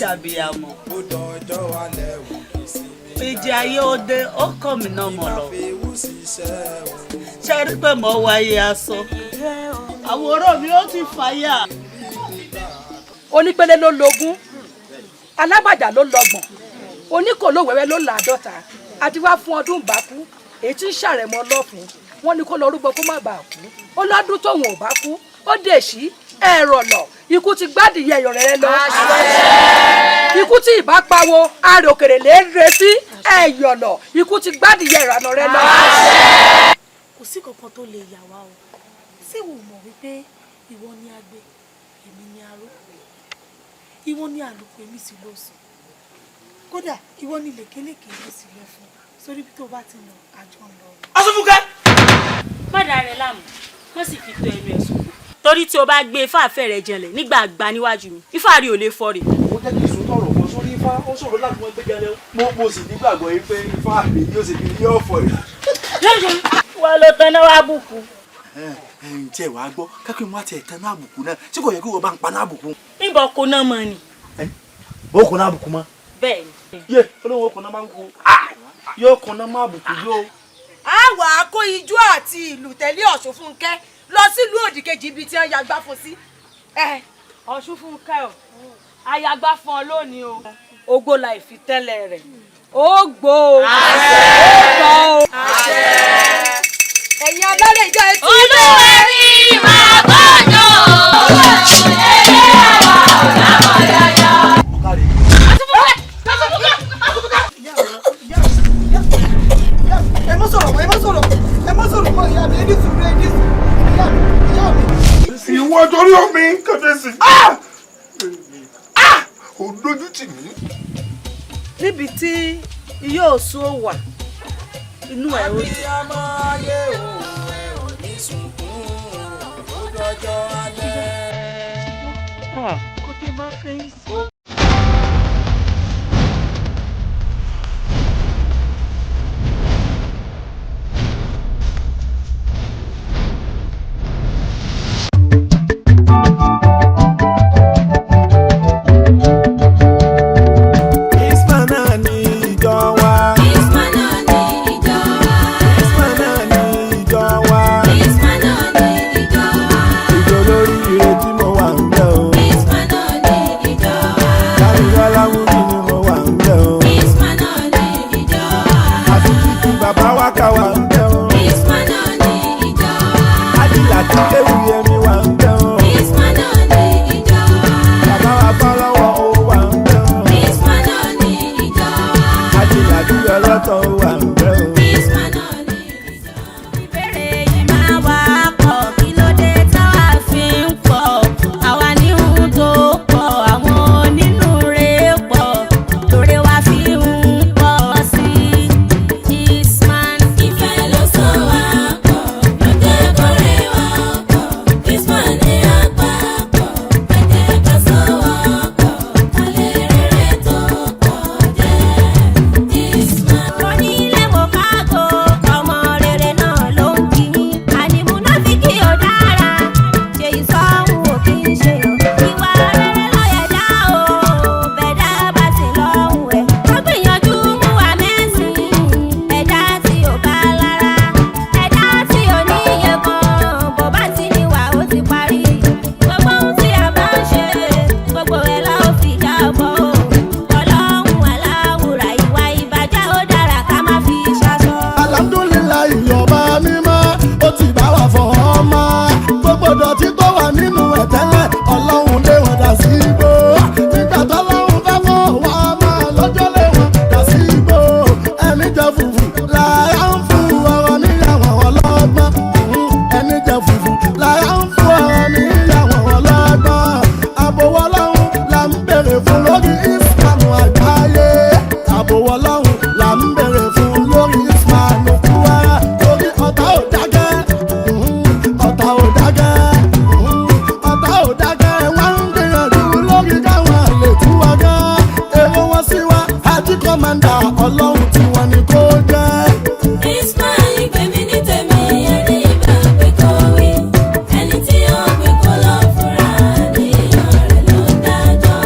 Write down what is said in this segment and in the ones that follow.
Ṣàbíyamọ. Ìjì ayé ó dé, ó kọ́ mi náà mọ̀ lọ. Ṣé rí pé mo wáyé aṣọ? Àwòrán mi ó ti fàyà. Onípele ló lógún, alábàjá ló lọ́gbọ̀n, oníkòló wẹ́wẹ́ ló làádọ́ta. Àti wá fún ọdún bákú èyí tí ń ṣàrẹ̀mọ lọ́fun. Wọ́n ní kó lọ rúbọ kó má bàa kú. Ó lọ́dún tóun ò bá kú, ó dèṣí ẹ̀rọ lọ. Ikú ti gbádìí ẹ̀yọ̀ rẹ̀ lọ. Ikú tí ìbá pawó arè òkèrè lè retí ẹ̀yọ̀ lọ. Ikú ti gbádìí ìrànà rẹ̀ lọ. Kò sí kankan tó lè yà wá o. Ṣé ìwọ mọ̀ wípé ìwọ ni agbe, èmi ni aró, ìwọ ni àlùkò, èmi sì lọ sùn? Kódà ìwọ ni lèkélèké, èmi sì lọ fún sórí bí tó bá ti lọ, àjọ ń lọ. Ọ̀ṣunfúnkẹ́. Má dà rẹ láàmú, wọ́n sì fi tó ẹnu ẹ̀ sùn, torí tí o bá gbé ifá àfẹ́ rẹ jẹlẹ̀ nígbà àgbà níwájú mi, ifá rí ò lè fọ́ rè. Ó jẹ́ kí ìsún tọrọ kan sórí ifá, ó ṣòro láti wọ́n gbé jẹlẹ. Mo sì nígbàgbọ́ yìí pé ifá mi yóò ṣe kí yóò fọ ìlú. Wọ́n ló tán náà wá bùkù. Ẹ ẹ ǹjẹ́ wàá gbọ́ kákẹ́ mu àti ẹ̀tàn náà àbùkù náà tí kò yẹ kí wọ́n bá ń pa náà àbùkù. Níbo kò náà mọ ni. Ó kò náà àbùkù mọ́. Bẹ́ẹ̀ ni. Yé, olóhùn ó kò náà máa ń kú yóò kò náà má àbùkù yóò. A wà á kó ijó àti ìlù tẹ̀lé Ọ̀ṣunfúnkẹ́ lọ sílùú òdìkejì ibi tí wọ́n yagbá fún sí. Ọ̀ṣunfúnkẹ́ o, ayagbá fún ọ lónìí o. Ogbó la ìfitẹ́lẹ̀ rẹ̀ ó gbó o, ó tọ́ o. Ẹ̀yin alárẹ̀ ìjọ etí. Olúwẹ̀rí máa gbọ́dọ̀ eré àwa ọ̀làmọ̀ yáyá. Ẹ má sọ̀rọ̀ mọ́, ẹ má sọ̀rọ̀, ẹ má sọ̀rọ̀ mọ́, ìyá mi. Ẹ ní sùúrù, ẹ ní sùúrù, ìyá mi, ìyá mi. Ìwọ torí omi kẹfẹsì ò dojú tì mí. Níbi tí yóò sún ó wà, inú ẹ̀ ó dùn. Abiyamọ ayé o, ẹ ò ní sunkún ó dọjọ́ alẹ́. Kó tẹ́ bá fẹ́ sí. Ismana ni ìjọ wa. Ismana ni ìjọ wa. Ismana ni ìjọ wa. Ismana ni ìjọ wa. Ìjọ lórí ire tí mo wà ń bẹ̀ o. Ismana ni ìjọ wa. Dámilọ́lá Wúmi ni mo wà ń bẹ̀ o. Ismana ni ìjọ wa. Àti títí bàbá wa ká wà ń bẹ̀ o. Ismana ni ìjọ wa. Ájílà tí kéwù yẹmi wà ń bẹ̀ o. Ismana ni ìjọ wa. Bàbá wa bọ́ lọ́wọ́ o wà ń bẹ̀ o. Ismana ni ìjọ wa. Ájílà tí ọlọ́tọ̀ o wà ń bẹ̀ o. Ismana ni ìjọ wa. Ìbéèrè yìí máa wá pọ̀, kí ló dé táwa fi ń pọ̀? Àwa ní ohun tó pọ̀, àwọn onínúure pọ̀, lóore wa fi ń pọ̀ sí i. Isman. Ìfẹ́ ló so wá pọ̀, ló jẹ́ kórè wá pọ̀. Isman ní àpapọ̀, ẹ jẹ́ ká so wá pọ̀, ká lè rere tó pọ̀ jẹ́. Isman. Onílé mo kágò, ọmọ rere náà ló ń kí yín. Àní múnáfíkì ò dára, ṣe ìsọ̀hún ò kí ń ṣe o. Ìwà rere ló yẹ dá o, bẹ̀dá bá ti lọ́hùn ẹ̀. Ó gbìyànjú mú wa mẹ́sìn, ẹ̀dá tí ò bá lára. Ẹ̀dá tí ò níye kan, bó bá ti níwà ó ti parí. Gbogbo ohun tí a bá ń ṣe, gbogbo ẹ̀ la ó fi jábọ̀ o. Ọlọ́run aláwùrà, ìwà ìbàjẹ́ ó dára ká má fi ṣaṣọ. Alhamdulilayi, ọba mímọ́, ó ti bá wa fọ̀ ọ́ mọ́. Gbogbo dọ̀tí tó wà nínú ẹ̀ tẹ́lẹ̀, Ọlọ́run lé wọn dà sí igbó. Nígbà tọ́lọ́run fẹ́ fọ́ wa máa lọ́jọ́ lé wọn dà sí igbó. Ẹni jẹ fùfú láyà ń fún ọ̀rọ̀ níyàwó ọlọ́gbọ́n. Ẹni jẹ fùfú láyà ń fún ọ̀rọ̀ níyàwó ọlọ́gbọ́n. Àbòwọ̀ Ọlọ́run là ń bèrè fún lórí Islam àgbáyé. Àbòwọ̀ Ọlọ́run là ń bèrè fún lórí Islam kúwárà. Torí ọ̀tá ò dákẹ́, ọ̀tá ò dákẹ́, ọ̀tá ò dákẹ́. Wọ́n ń gbìyànjú lórí káwọn lè tú wa ká. Èrò wọn sí wa, àti kọ́mándà Ọlọ́run tí wọ́n ní kó jẹ́. Ismail gbèmí ní tèmi, ẹni ìgbà pé kò wí. Ẹni tí ó gbé kó lọ fura, níyàn rẹ̀ ló ń dájọ́.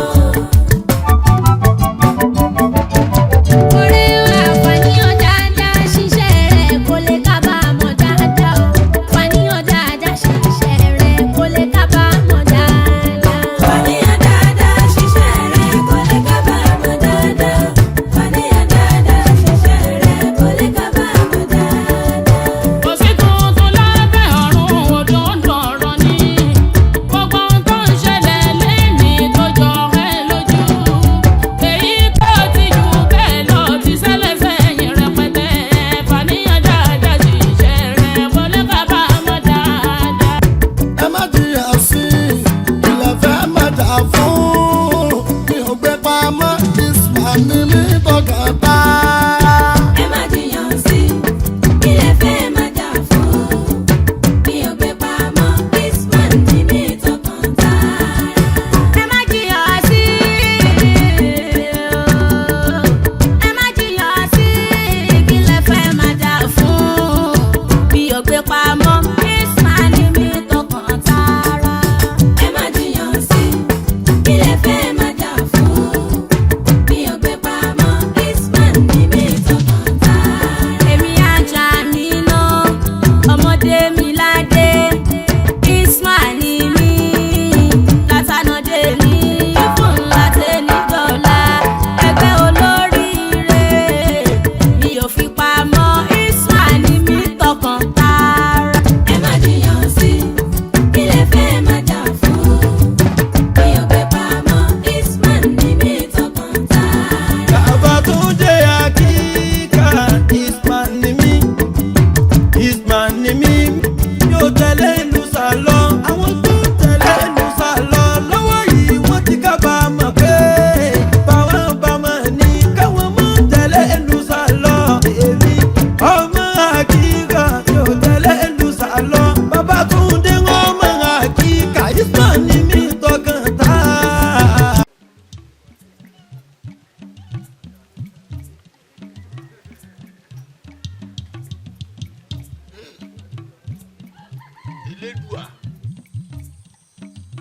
Elédùà.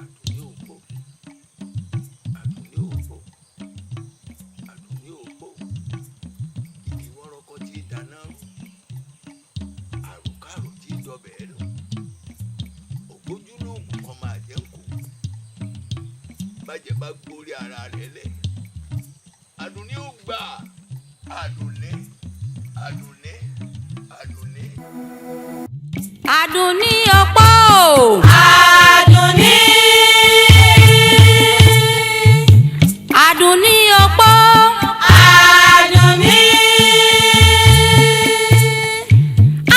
Àdùnní òpó, Àdùnní òpó, Àdùnní òpó, igi wọ́rọ́kọ́ tí í dáná rú, àròkárò tí í dọbẹ̀ ẹ́ nù, ògbójúlóògùn kan máa jẹ́ ń kó bàjẹ́ bá gbórí ara rẹ̀ lẹ̀. Àdùnní ó gbà. Àdùnní, Àdùnní, Àdùnní. Àdùnní opó. Àdùnní. Àdùnní opó. Àdùnní.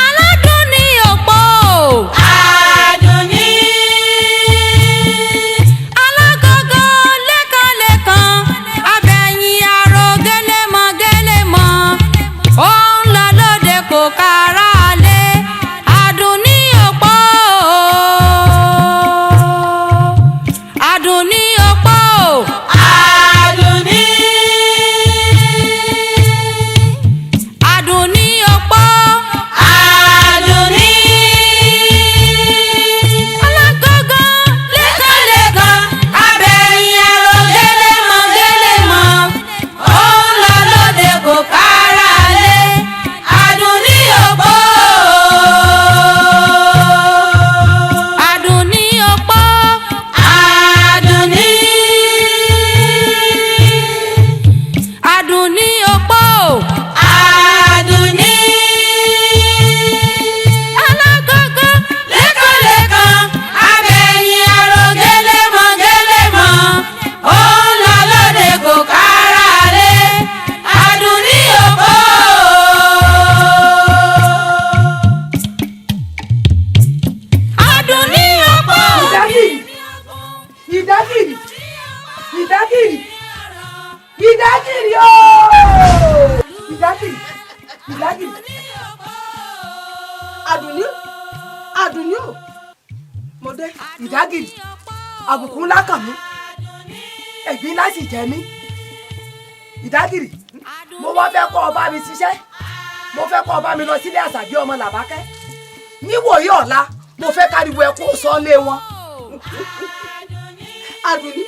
Aládùnní opó. Àdùnní. Alágógó lékanlékan, abẹ́yìn aró gélémọ̀ gélémọ̀, ó ń lọ lóde kò kára lé. Àdùnní opó. Àdùnní opó. Àdùnní. Àdùnní opó. Àdùnní. Alágógó lékanlékan, abẹ́yìn aró gélémọ̀ gélémọ̀, ó ń lọ lóde kò kára lé. Àdùnní opó. Àdùnní opó. Àdùnní. Àdùnní opó. Àdùnní. Alágógó lékanlékan, abẹ́yìn aró gélémọ̀ gélémọ̀, ó ń lọ lóde kò kára lé. Àdùnní opó. Àdùnní opó. Ìdágìrì, ìdágìrì, ìdágìrì, ìdágìrì ooo, ìdágìrì, ìdágìrì. Àdùnní, Àdùnní o, mo dé. Ìdágìrì, àbùkù ńlá kàn mí, ẹ̀gbin ńlá sì jẹ mí. Ìdágìrì, mo wá fẹ́ kọ́ ọ bá mi ṣiṣẹ́, mo fẹ́ kọ́ ọ bá mi lọ sílé àṣàbí ọmọ làbákẹ́ níwòyí ọ̀la. Mo fẹ́ káriwo ẹ kó sọ lé wọn. Àdùnní,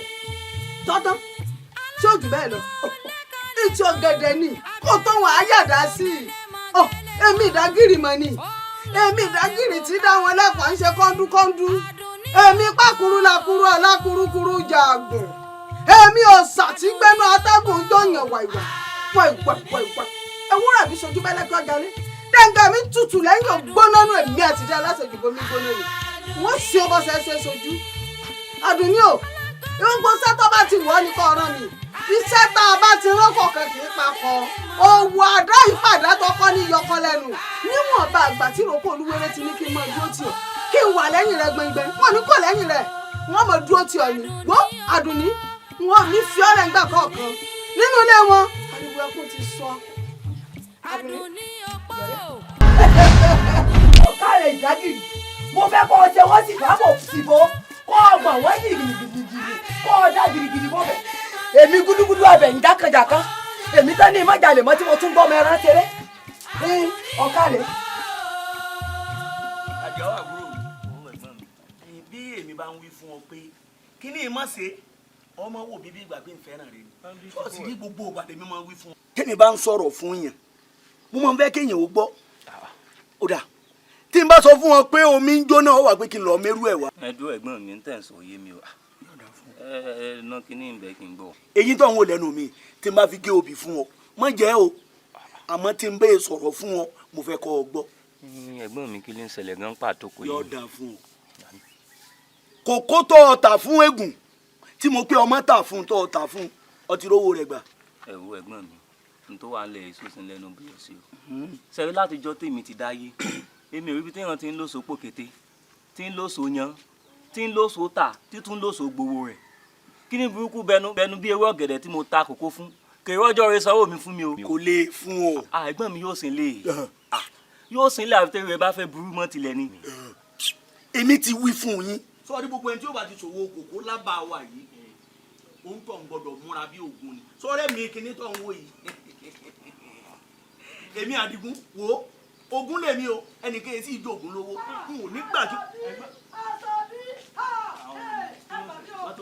tọ́tán tí ó jù bẹ́ẹ̀ lọ, ìtì ọ̀gẹ̀dẹ̀ ni kó tó wọn àyàdá sí i. Ọ, èmi ìdágìrì mọ̀ ni, èmi ìdágìrì tí dá wọn lẹ́kọ̀ọ́ ń ṣe kọ́ńdúkọ́ńdú, èmi pákúrú lakúrú alákúrúkúrú jàgùn, èmi ọ̀sà tí gbẹ́nu atẹ́gùn jọ̀yàn wàìwà wàìwà wàìwà, ewúrẹ́ mi sojú bẹ́lẹ́kọ́ jalè, dẹ́ngà mi tutù lẹ́yìn ògbóná nù, èmi àtijọ́ aláṣẹjù bomi gbóná ni wọ́n ṣe ọbọ̀ ṣẹṣẹ sojú. Àdùnní o, gbogbo sẹ́tọ́ bá ti wọ̀ ọ́ ní kọ́ ọ̀ràn mi, iṣẹ́ tá a bá ti rán kọ̀ọ̀kan kì í pakọ̀, òwò àdá ìpàdá tọkọ ní yọkọ lẹ́nu. Níwọ̀nba àgbà tí ìrókò olúwere ti ní kí n mọ dúró tì ọ́, kí n wà lẹ́yìn rẹ gbẹngbẹng, wọn ní kò lẹ́yìn rẹ, wọn mọ dúró tì ọ́ ni. Gbó Àdùnní, wọn ní fi ọ́ lẹ́ngbà kọ̀ọ̀kan nínú ilé wọn, ariwo ẹkún ti sọ. Àdùnní opó. Ọ̀kàrẹ̀ ìdágìrì, mo fẹ́ kọ́ ọ ṣe wọ́n sì bá mọ̀ síbò kọ́ ọgbọ̀n wọ́n gidigidi kọ́ ọ dá gidigidi bọ́ bẹ̀. Èmi gúdúgúdú abẹ̀yìn jákànjákàn, èmi tán ní ìmọ̀jalè mọ́ tí mo tún gbọ́ ọmọ ẹran ṣeré ní ọ̀kàrẹ̀. Àjọ àbúrò mi, bí èmi bá ń wí fún ọ pé kí ni ìmọ̀ ṣe ọmọ wò bíbí ìgbà pé ń fẹ́ràn rẹ ni ṣọ́ọ̀ṣì ní gbogbo ìgbà lèmi máa ń wí fún ọ. Tẹ́mi bá ń sọ̀rọ̀ fún yàn, mo máa ń fẹ́ kéèyàn ó gbọ́. Ó dà, tí n bá sọ fún wọn pé omi ń jóná, ó wà pé kí n lọ mẹ́rú ẹ̀ wá. Ẹ dúró, ẹ̀gbọ́n mi, ń tẹ̀ ń sọ yé mi o. Ẹ ẹ ná kínní ìbẹ́ kí n gbọ́. Èyí tó ń wò lẹ́nu mi, tí n bá fi gé obì fún ọ, má jẹ́ o, àmọ́ tí n bẹ́ẹ̀ sọ̀rọ̀ fún ọ, mo fẹ́ kọ́ ọ gbọ́. Ẹ̀gbọ́n mi, kí ló ń ṣẹlẹ̀ gan pàtó kò yé Yóò mi. dà fún ọ. Kòkó tó o tà fún eégún tí mo pé ọmọ tà fún, tó o tà fún, ọ ti rówó rẹ̀ gbà. Ẹ wo ẹ̀gbọ́n mi, n tó wà ń lẹ̀ èso sí lẹ́nu bí ọ̀sẹ̀ o. Sẹ́rí látijọ́ tèmi ti dáyé, èmi ò rí ibi téèyàn ti ń lóso pòkété, tí ń lóso yan, tí ń lóso tà, tí tún lóso gbowó rẹ̀. Kí ni burúkú bẹnu bẹnu bí ewé ọ̀gẹ̀dẹ̀ tí mo ta kòkó fún kèrè ọjọ́ rẹ sanwó mi fún mi o. Kò lè fún ọ. Ah, ẹ̀gbọ́n mi, yóò sin lé, yóò sin lé, àfi tẹ́lẹ̀ rẹ bá fẹ́ burú mọ́ tilẹ̀ ni. Èmi ti wí fún yín. Sọ́ọ́rí gbogbo ẹni tí ó bá ti ṣòwò kòkó lábàá wa yìí, òun tó ń gbọ́dọ̀ múra bí ògùn ni. Sọ́ọ́rẹ́ mi kíní tó ń wò yìí, èmi Àdìgún wo ogún lèmi o, ẹnì kejì sì jó ògùn lówó n ò nígbà tí.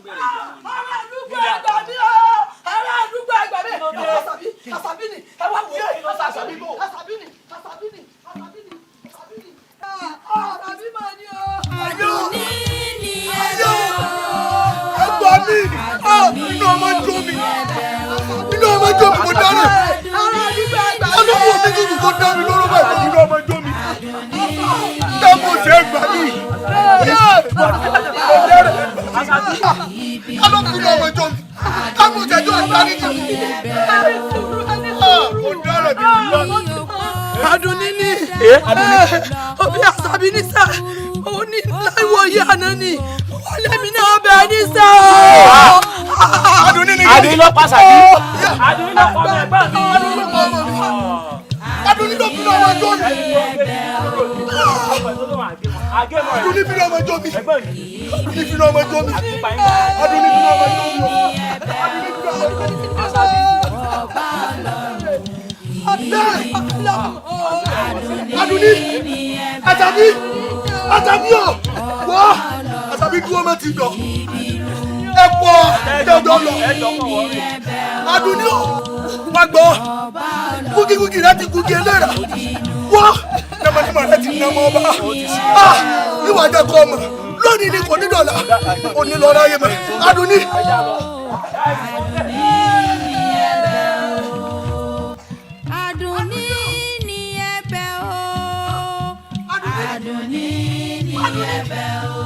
bẹ̀rẹ̀ ìjà wọn ni. Ará àdúgbò ẹgbà mi o, ará àdúgbò ẹgbà mi. Àṣàbí, Àṣàbí ni, ẹ wá wò ó. Àṣàbí, Àṣàbí ni, Àṣàbí ni, Àṣàbí ni, Àṣàbí ni. Àṣàbí mà ní o. Àdùnní ni ẹ̀bẹ̀ o. Ẹ gbà mí, inú ọmọ jó mi, inú ọmọ jó mi, mo dáná. Ọlọ́wọ́ mi tútù tó dá mi lóró báyìí, inú ọmọ jó mi. Dábò ṣe é gbà mí. Mo dáná. Kálọ́ fi inú ọmọ jó mi. Dábò ṣe jó àgbárí jù mí. Mo dáná mi lọ. Àdùnní ni òbí Àṣàbí ní sá, òun ní láìwọ̀ yìí àná ni wọ́n lé mi náà bẹ́ẹ̀ ní sá. Àdùnní ni Àdùnní ló pa Àṣàbí. Àdùnní ló pa ọmọ ẹ̀gbọ́n mi. Àdùnní ló fi ọmọ jó mi. Àdùnní fi ọmọ jó mi. Àdùnní fi ọmọ jó mi. Àdùnní fi ọmọ jó mi. Àdùnní fi ọmọ jó mi. Àdùnní, Àṣàbí, Àṣàbí o, wọ́, Àṣàbí dúró mọ́ ti dọ̀. Ẹ pọ̀ dọ̀dọ̀ lọ. Àdùnní o, wá gbọ́, gúgígúgí rẹ ti gúgí eléra. Wọ́, nàmọ̀nàmọ̀ rẹ ti nàmọ̀ ọba. Ìwà jẹ́ kọ́ ọmọ, lónìí ni kò ní dọ̀la, òní lọ́ọ́ ráyè mọ́. Àdùnní. Àdùnní ni ẹ̀bẹ̀ o. Àdùnní ni ẹ̀bẹ̀ o.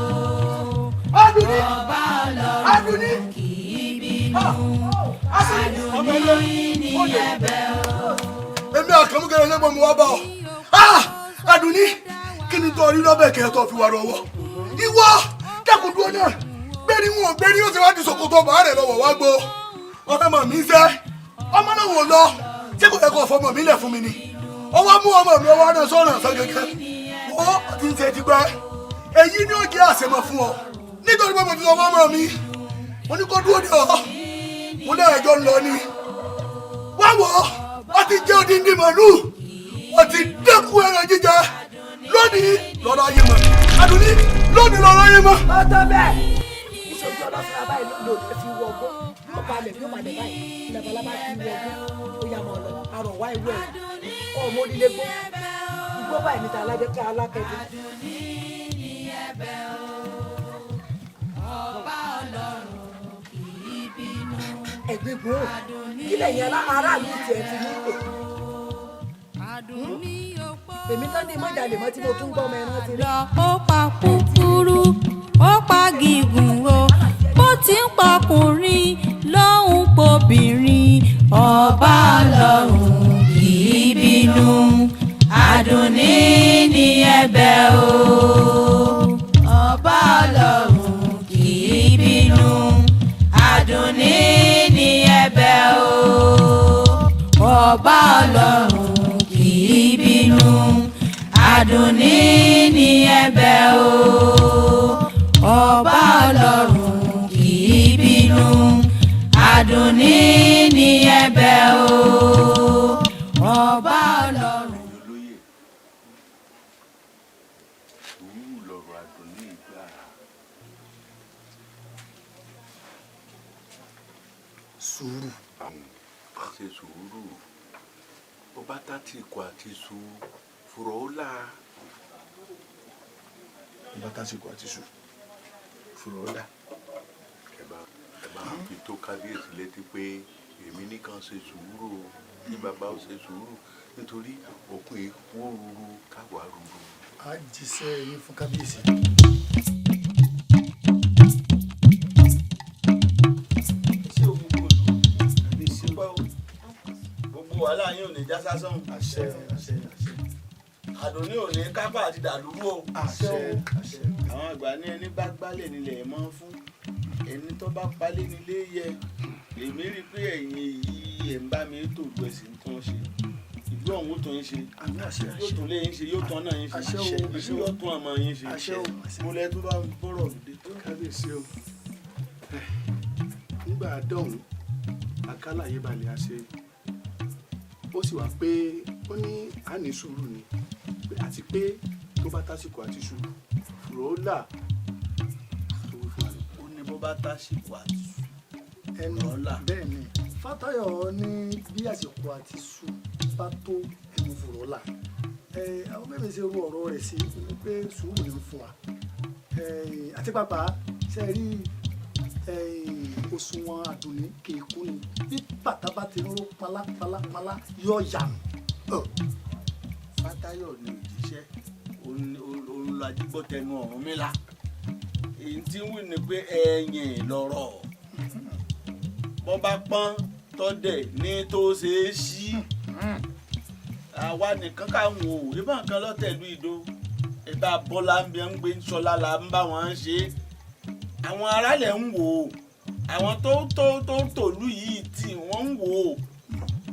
Ọba Ọlọ́run kì í bínú. Àdùnní ni ẹ̀bẹ̀ o. Èmi àkànmú kẹrẹ lẹ́gbọ̀n mi wá bá ọ. Àdùnní, kí ni tó rí lọ́bẹ̀ kẹrẹ tó fi wà lọ́wọ́? Ìwọ dákun dúró náà, gbérí wọn ò gbérí ó sì wá di ṣòkòtò bàá rẹ̀ lọ́wọ́ wá gbó. Ọ̀rẹ́ mọ̀ mí sẹ́, ọmọ náà wò lọ, ṣé kò yẹ kó fọmọ mi lẹ̀ fún mi ni? Ọwọ́ mú ọmọ mi ọwọ́ náà sọ̀rọ̀ sọ gẹ́gẹ́. Ó ti ń ṣe ti gbẹ́. Èyí ni ó jẹ́ àṣemọ̀ fún ọ. Nítorí pé mo ti sọ fún ọmọ mi, mo ní kó dúró ní ọ. Mo lé ẹjọ́ ń lọ ni. Wá wò ó, ó ti jẹ́ odindi màlúù, ó ti dẹ́kun ẹran jíjẹ. Lónìí lọ́rọ̀ ayé mọ́. Àdùnní lónìí lọ́rọ̀ ayé mọ́. Ó tó bẹ́ẹ̀. Ìṣojú ọlọ́sìn abáyé ló lè fi wọ ọgbọ́n. Yóò balẹ̀ yóò balẹ̀ báyìí. Labalábá fi wọ ọgbọ́n. Ó yà mọ̀ lọ. Arọ̀ wá ìwé ẹ̀. Ọmọ onílé gbó. Igbó báyìí níta alájẹ́ ká alákẹ́dẹ́. Ẹ̀gbin gbòó. Kí lẹ̀yin aráàlú tiẹ̀ fi mí pè? Èmi tán ní mọ́jàlè mọ́ tí mo tún gbọ́ ọmọ ẹran ti rí. Ó pa kúkúrú, ó pa gígùn o, bó ti ń pọkùnrin ló ń pobìnrin. Ọba Ọlọ́run kì í bínú. Àdùnní ni ẹ̀bẹ̀ o. Ọba Ọlọ́run kì í bínú. Àdùnní ni ẹ̀bẹ̀ o. Ọba Ọlọ́run kì í bínú. Àdùnní ni ẹ̀bẹ̀ o. Ọba Ọlọ́run kì í bínú. Àdùnní ni ẹ̀bẹ̀ o. Ọba Ọlọ́run. Olóyè, sùúrù lọ̀rọ̀ Àdùnní gbà. Sùúrù. Ṣe sùúrù. Bó bá tásìkò àti su, fùrọ̀ ó là. Bó bá tásìkò àti su, fùrọ̀ ó là. Ẹ bá fi tó kábíyèsí létí pé èmi nìkan ṣe sùúrù o, kí bàbá ó ṣe sùúrù nítorí òkun èkó ruru káwa ruru. A jíṣẹ́ yín fún kábíyèsí. Gbogbo wàhálà yín ò ní já sásán. Àṣẹ, àṣẹ, àṣẹ. Àdùnní ò ní kápá àti dàlúrú o. Àṣẹ, àṣẹ. Àwọn àgbà ní ẹni bá gbálẹ̀ nílẹ̀ mọ́ fún ẹni tó bá palẹ̀ nílé yẹ. Èmi rí i pé ẹ̀yin yìí ẹ̀ ń bá mi tòlú ẹ̀ sì ń tún ṣe. Ìlú ọ̀hún tó ń ṣe. Yóò tún lé yín ṣe, yóò tún ọ̀nà yín ṣe. Àṣẹ o, Ìlú yóò tún ọmọ yín ṣe. Àṣẹ o. Mo lẹ tó bá ń bọ̀rọ̀ lóde. Kábíyèsí o. Nígbà dọ̀hún, àkàlàyé balẹ̀ àṣẹ. Ó sì wá pé ó ní àní sùúrù ni àti pé tó bá tásìkò àti sùúrù fùrọ̀ ó là tó wí fún wa. Ó ní bó Bó bá tásìkò àti Ẹnu bẹ́ẹ̀ ni Fátayọ̀ ní bí àsìkò àti su bá tó, ẹnu fòrọ̀ là. Àwọn bẹ́ẹ̀ mi ṣe ru ọ̀rọ̀ rẹ̀ sí ni pé sùúrù ni ń fún wa. Àti pàápàá ṣe rí òṣùwọ̀n àdùnní kì í kú ni. Bí bàtà bá ti ń ró palápalápalá yóò yànù. Fátayọ̀ ni òjíṣẹ́, òun la jígbọ́ tẹnu Ọ̀rúnmìlà. Èyí tí ń wí ni pé ẹ̀yìn lọ̀rọ̀, bọ́ bá pọ́n tọ́dẹ̀ ní tó ṣe é sí àwa nìkan káwọn ò ìbá nǹkan lọ́tẹ̀lú ìdó ìbá bọ́lá ń bí ń gbé sọlá la ń bá wọn ṣe. Àwọn aráàlẹ̀ ń wò ó, àwọn tó tó tó tòlú yìí tí wọ́n ń wò ó,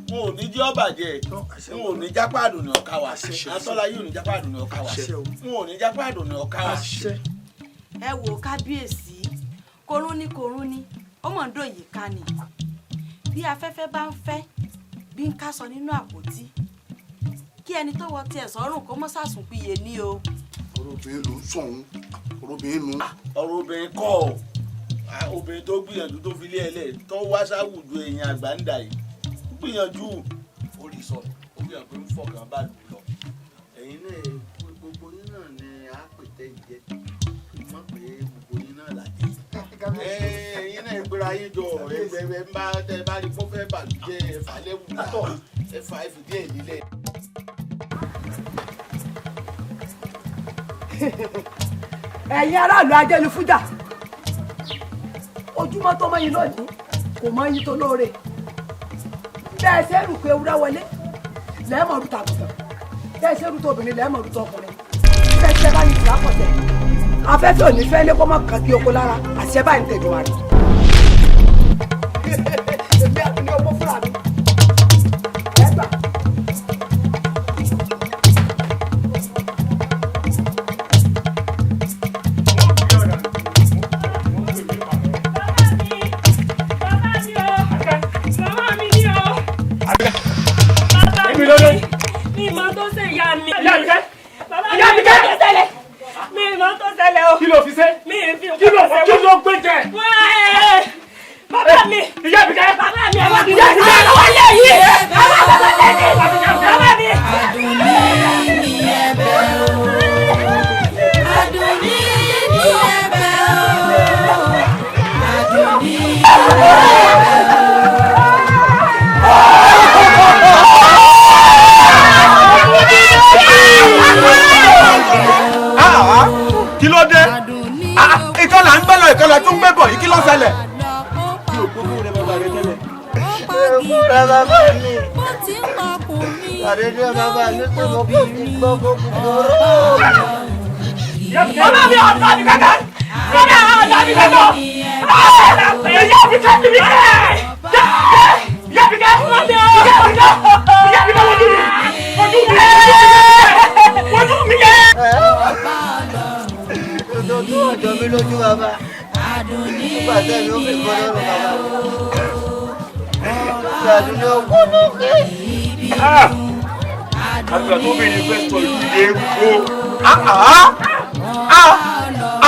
wọn ò ní jẹ́ ó bàjẹ́, wọn ò ní jápá àdùnní ọ̀ka wa. Atọ́lá yìí ò ní jápá àdùnní ọ̀ka wa, wọn ò ní jápá àdùnní ọ̀ka wa. Ẹ wò, kábíyèsí, korún ní korún ní ó mọ̀ ń dòyìí ká ni. Bí afẹ́fẹ́ bá ń fẹ́ bí ń kásọ nínú àpótí, kí ẹni tó wọ tiẹ̀ sọ́rùn kó mọ́ sàsùnpìyè ní o. Ọ̀rọ̀ obìnrin ló ń sọ̀hún, ọ̀rọ̀ obìnrin nù. Ọ̀rọ̀ obìnrin kọ́ ọ̀. Obìnrin tó gbìyànjú tó fi lé ẹ lẹ̀ tó wá sáwùjọ èèyàn àgbà ń dà yìí gbìyànjú ó rí sọ, ó gbìyànjú pé ń fọkàn bá lù lọ. Ẹ̀yin náà, gbogbo yín náà ni a pè tẹ́ ìjẹ́ mọ̀ pé gbogbo yín náà làjẹ́. Ẹ̀yin náà gbéra yín jọ, ẹgbẹ́ ẹ bá tẹ bá rí kó fẹ́ bàlújẹ́, ẹ̀fà lẹ́wù ẹ̀fà ẹ̀fìdí ẹ̀ lílẹ̀. Ẹ̀yin aráàlú ajẹ́lifújà, ojúmọ́ tó mọ́ yín lónìí kò mọ́ yín tó lóore. Bẹ́ẹ̀ ṣe rù pé ewúrẹ́ wọlé lẹ́ẹ̀mọ̀ rú tàgùtàn, bẹ́ẹ̀ ṣe rú tóbìnrin lẹ́ẹ̀mọ̀ rú tọkùnrin. Bẹ́ẹ̀ ṣe bá yín tìlá pọ̀ tẹ̀, afẹ́fẹ́ ò ní fẹ́ lé kó má kàn kí oko lára. Àṣẹ báyìí ń tẹ̀dọ̀ wá rí. Èmi àti ní owó fúnra mi. Ẹ gbà. Èmi ló lóyún. Mi mọ tó ṣe ìyá mi. Ìyá mi kẹ́. Bàbá Ìyá mi mi kẹ́. tó ṣẹlẹ̀. Mi mọ tó ṣẹlẹ̀ o. Kí ló fi ṣe? Mi fi Kí ló nǹkan kí ló gbé jẹ? Wẹ́ẹ̀. Bàbá mi. Ìyá mi kẹ́. Bàbá mi ẹ má Ìyá mi kẹ́. Àwọn ilé yìí. Bàbá bàbá lẹ́ni. Bàbá mi. Àdùnní ní ẹ̀bẹ̀ o. Àdùnní ní ẹ̀bẹ̀ o. Àdùnní ní ẹ̀bẹ̀ Kí ló dé? Ìkan là ń gbẹ́ lọ, ìkan là tún gbé bọ̀ yìí, kí ló ṣẹlẹ̀? Mi ò gbógun rẹ bàbá rẹ tẹ́lẹ̀. Rẹ bàbá mi. Àdédé bàbá mi tó mọ kó mi gbọ́ kó gbogbo rẹ̀. Bàbá mi ọ̀dọ́ mi kankan. Bàbá mi ọ̀dọ́ mi kankan. Ìyá mi kẹ́ mi kẹ́. Ìyá mi kẹ́. Ìyá mi kẹ́. Ìyá mi kẹ́ wojú mi. Wojú mi. Wojú mi kẹ́. Ojú ọjọ́ mi lójú bàbá. Nígbà tẹ́mi ó fi gbọ́ lọ́rùn bàbá mi. Àdùnní ọkọ lókè. Àgbà tó bèèrè fẹ́ sọ ìdílé epo.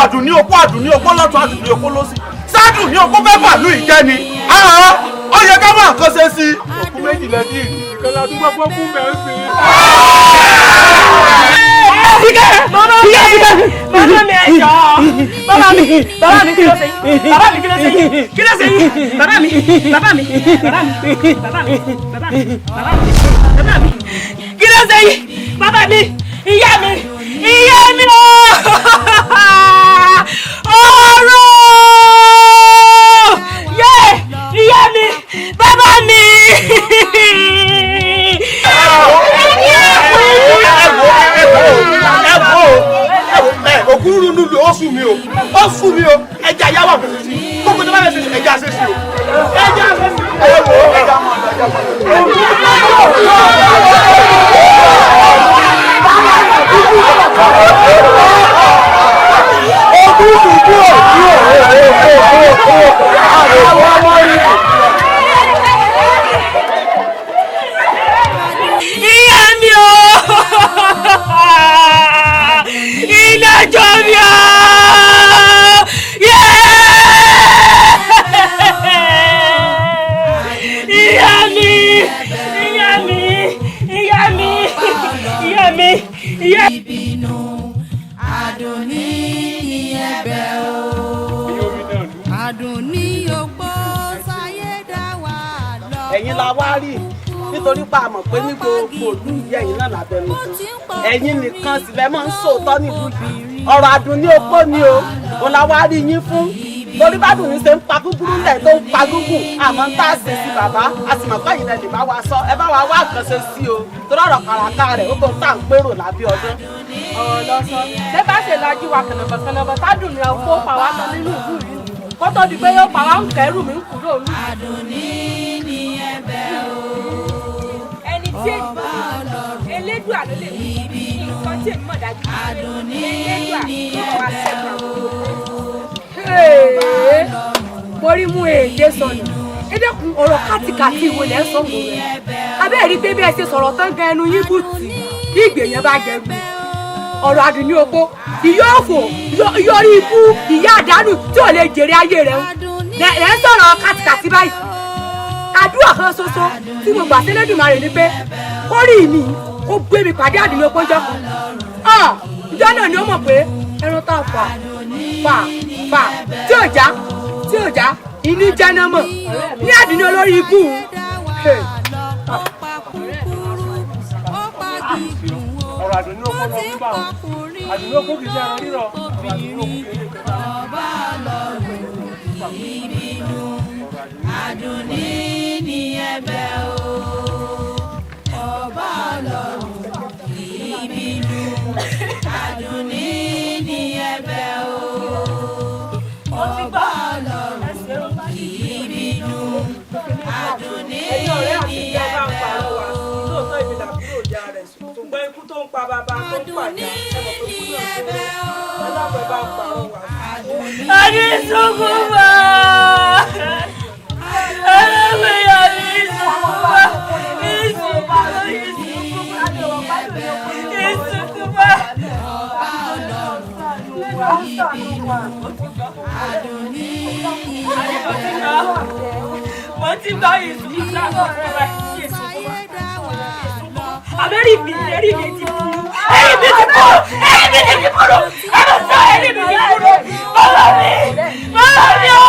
Àdùnní opó, àdùnní opó lọ́tún, àdùnní opó lọ́sì. Sádùnní opó fẹ́ bàlú ìjẹ́ ni. Ó yẹ ká máa kọ́ ṣe sí i. Òkú méjì lẹ́dí ìkan la dúpẹ́ fún fún bẹ́ẹ̀ sí. Bàbá mi, bàbá mi, ẹ jọ̀ọ́. Bàbá mi, bàbá mi, kí ló ṣe yín? Bàbá mi, kí ló ṣe yín? Kí ló ṣe yín? Bàbá mi, bàbá mi, bàbá mi, bàbá mi, bàbá mi, bàbá mi, bàbá mi. Kí ló ṣe yín? Bàbá mi, ìyá mi, ìyá mi ooo! Ọ̀rọ̀! Yé! Ìyá mi, bàbá mi! Òkú rúnú lu, ó sùn mí o, ó sùn mí o. Ẹja yàwó àfẹsẹ̀ sí gbogbo tó bá fẹ́ ṣe, ẹja ṣe sí o, ẹja ṣe sí o. Ẹ wò ó, ẹja mọ̀ ọ́, ẹja mọ̀ ọ́. Òkú dùdú òkú òkú àwọn ọmọ rí. Ìyá mi o! Iná jó mi o! Yé! Ìyá. Ìbínú Àdùnní ní ẹ̀bẹ̀ o. Àdùnní òpó sáyé dá wà lọ. Ẹ̀yin la wá rí nítorí pa àmọ̀ pé ní gbogbo ìlú yìí, ẹ̀yin náà lábẹ́nu tán, ẹ̀yin nìkan sì lẹ́ mọ́ ń sòótọ́ nílùú yìí. Ọ̀rọ̀ Àdùnní opó ni o, òun la wá rí yín fún, torí bádùn ní ṣe ń pa gúgúrú lẹ̀ tó ń pa gúngùn, àmọ́ ń tá a ṣe sí bàbá, a sì mọ̀ pé ẹ̀yin lẹ lè bá wa sọ, ẹ bá wa wá àkànṣe sí o, torí ọ̀rọ̀ kàràkà rẹ̀ ó tó ń tà ń pérò lábẹ́ ọdún. Ọ̀rọ̀ lọ sọ, ṣé bá ṣe lajú wa kànàbọ̀kànàbọ̀ tádùn ní ọkọ̀ pa wá tán nínú ìlú yìí kó tó di pé yóò pa wá ń kẹ́rù mi ń kúrò ní. Àdùnní ní ẹ̀bẹ̀ o. Ẹni tí èmi Elédùà ló lè wí nǹkan tí èmi mọ̀ dájú Àdùnní Elédùà ní ló bọ̀ wá ẹ̀bẹ̀ ṣẹ́gun. o. Mo rí mú èdè sọnù. Ẹ dẹ́kun, ọ̀rọ̀ kátikàti ìwò lẹ́ ń sọ mọ́ rẹ̀. Abẹ́ẹ̀ rí pé bí ẹ ṣe sọ̀rọ̀ tán gan, ẹnu yín bùtì bí ìgbèyàn bá gẹrù. Ọ̀rọ̀ Àdùnní opó, ìyá òfò, ìyọrí ikú, ìyá àdánù tí ò lè jèrè ayé rẹ̀ ń lẹ́ ń sọ̀rọ̀ kátikàti báyìí. Àdúrà kan ṣoṣo tí mo gbà sílẹ̀dùmarè ni pé kórì mi kó gbé mi pàdé Àdùnní opó jọ kan. Ìjọ náà ni ó mọ̀ pé ẹran tá a fà fà fà tí ò já, tí ò já, inú jẹ́nà mọ̀ ní Àdùnní olórí ikú. Ọ̀rọ̀ Àdùnní opó lọ fún báwọn. Àdùnní opó kì í ṣe ẹran rírọ̀. Àdùnní opó kì í ṣe Ọba Ọlọ́run ìbínú. Àdùnní ní ẹ̀bẹ̀ o. Ọba Ọlọ́run ìbínú. Àdùnní ní ẹ̀bẹ̀ o. Ọba Ọlọ́run ìbínú. Àdùnní Ẹ̀yin ọ̀rẹ́ àti ní ìjọba ń ẹ̀bẹ̀ parọ́ o. wa. Lóòótọ́ èmi làbúrò ìyá rẹ̀, ṣùgbọ́n ikú tó ń pa bàbá tó ń pàjá, ẹ mọ̀ pé ikú náà tó ń ẹ dábọ̀, ẹ bá ń parọ́ wa. Ani sunkún mọ́. Ẹlẹ́gbẹ̀yà mi sunkún mọ́. Ìsunkún mọ́. Ìsunkún mọ́. Mo ti gbọ́ ìsunkún sáà ìsunkún mọ́. Àbẹ́rì mi, ẹ̀rí mi ti kúrú. Ẹ̀rí mi ti kúrú. Ẹ̀rí mi ti kúrú. Ẹ̀rọ sọ ẹ̀rí mi ti kúrú. Bàbá mi! Bàbá mi o!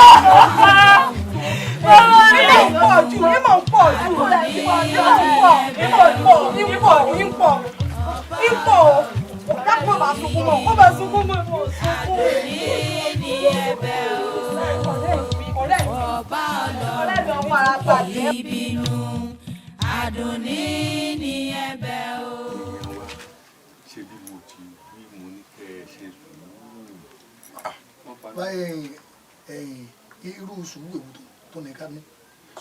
Bàbá mi! Ìmọ̀ ń pọ̀ jù, ìmọ̀ ń pọ̀ jù, ìmọ̀ ń pọ̀, ìmọ̀ ń pọ̀, ìmọ̀ ń pọ̀, ń pọ̀. Dákun, bá sunkún mọ́, ó bá sunkún mọ́, ó sunkún. Ní ẹ̀bẹ̀ o. Ọba Ọ̀rẹ́ mi ọmọ ara Ọlọ́run bàjẹ́. ìbínú. Àdùnní ní ẹ̀bẹ̀ o. Ṣe bí mo ti wí, mo ní kẹ́ ẹ ṣe sùúrù. Báyìí, irú sùúrù èwo tó ní ká ní?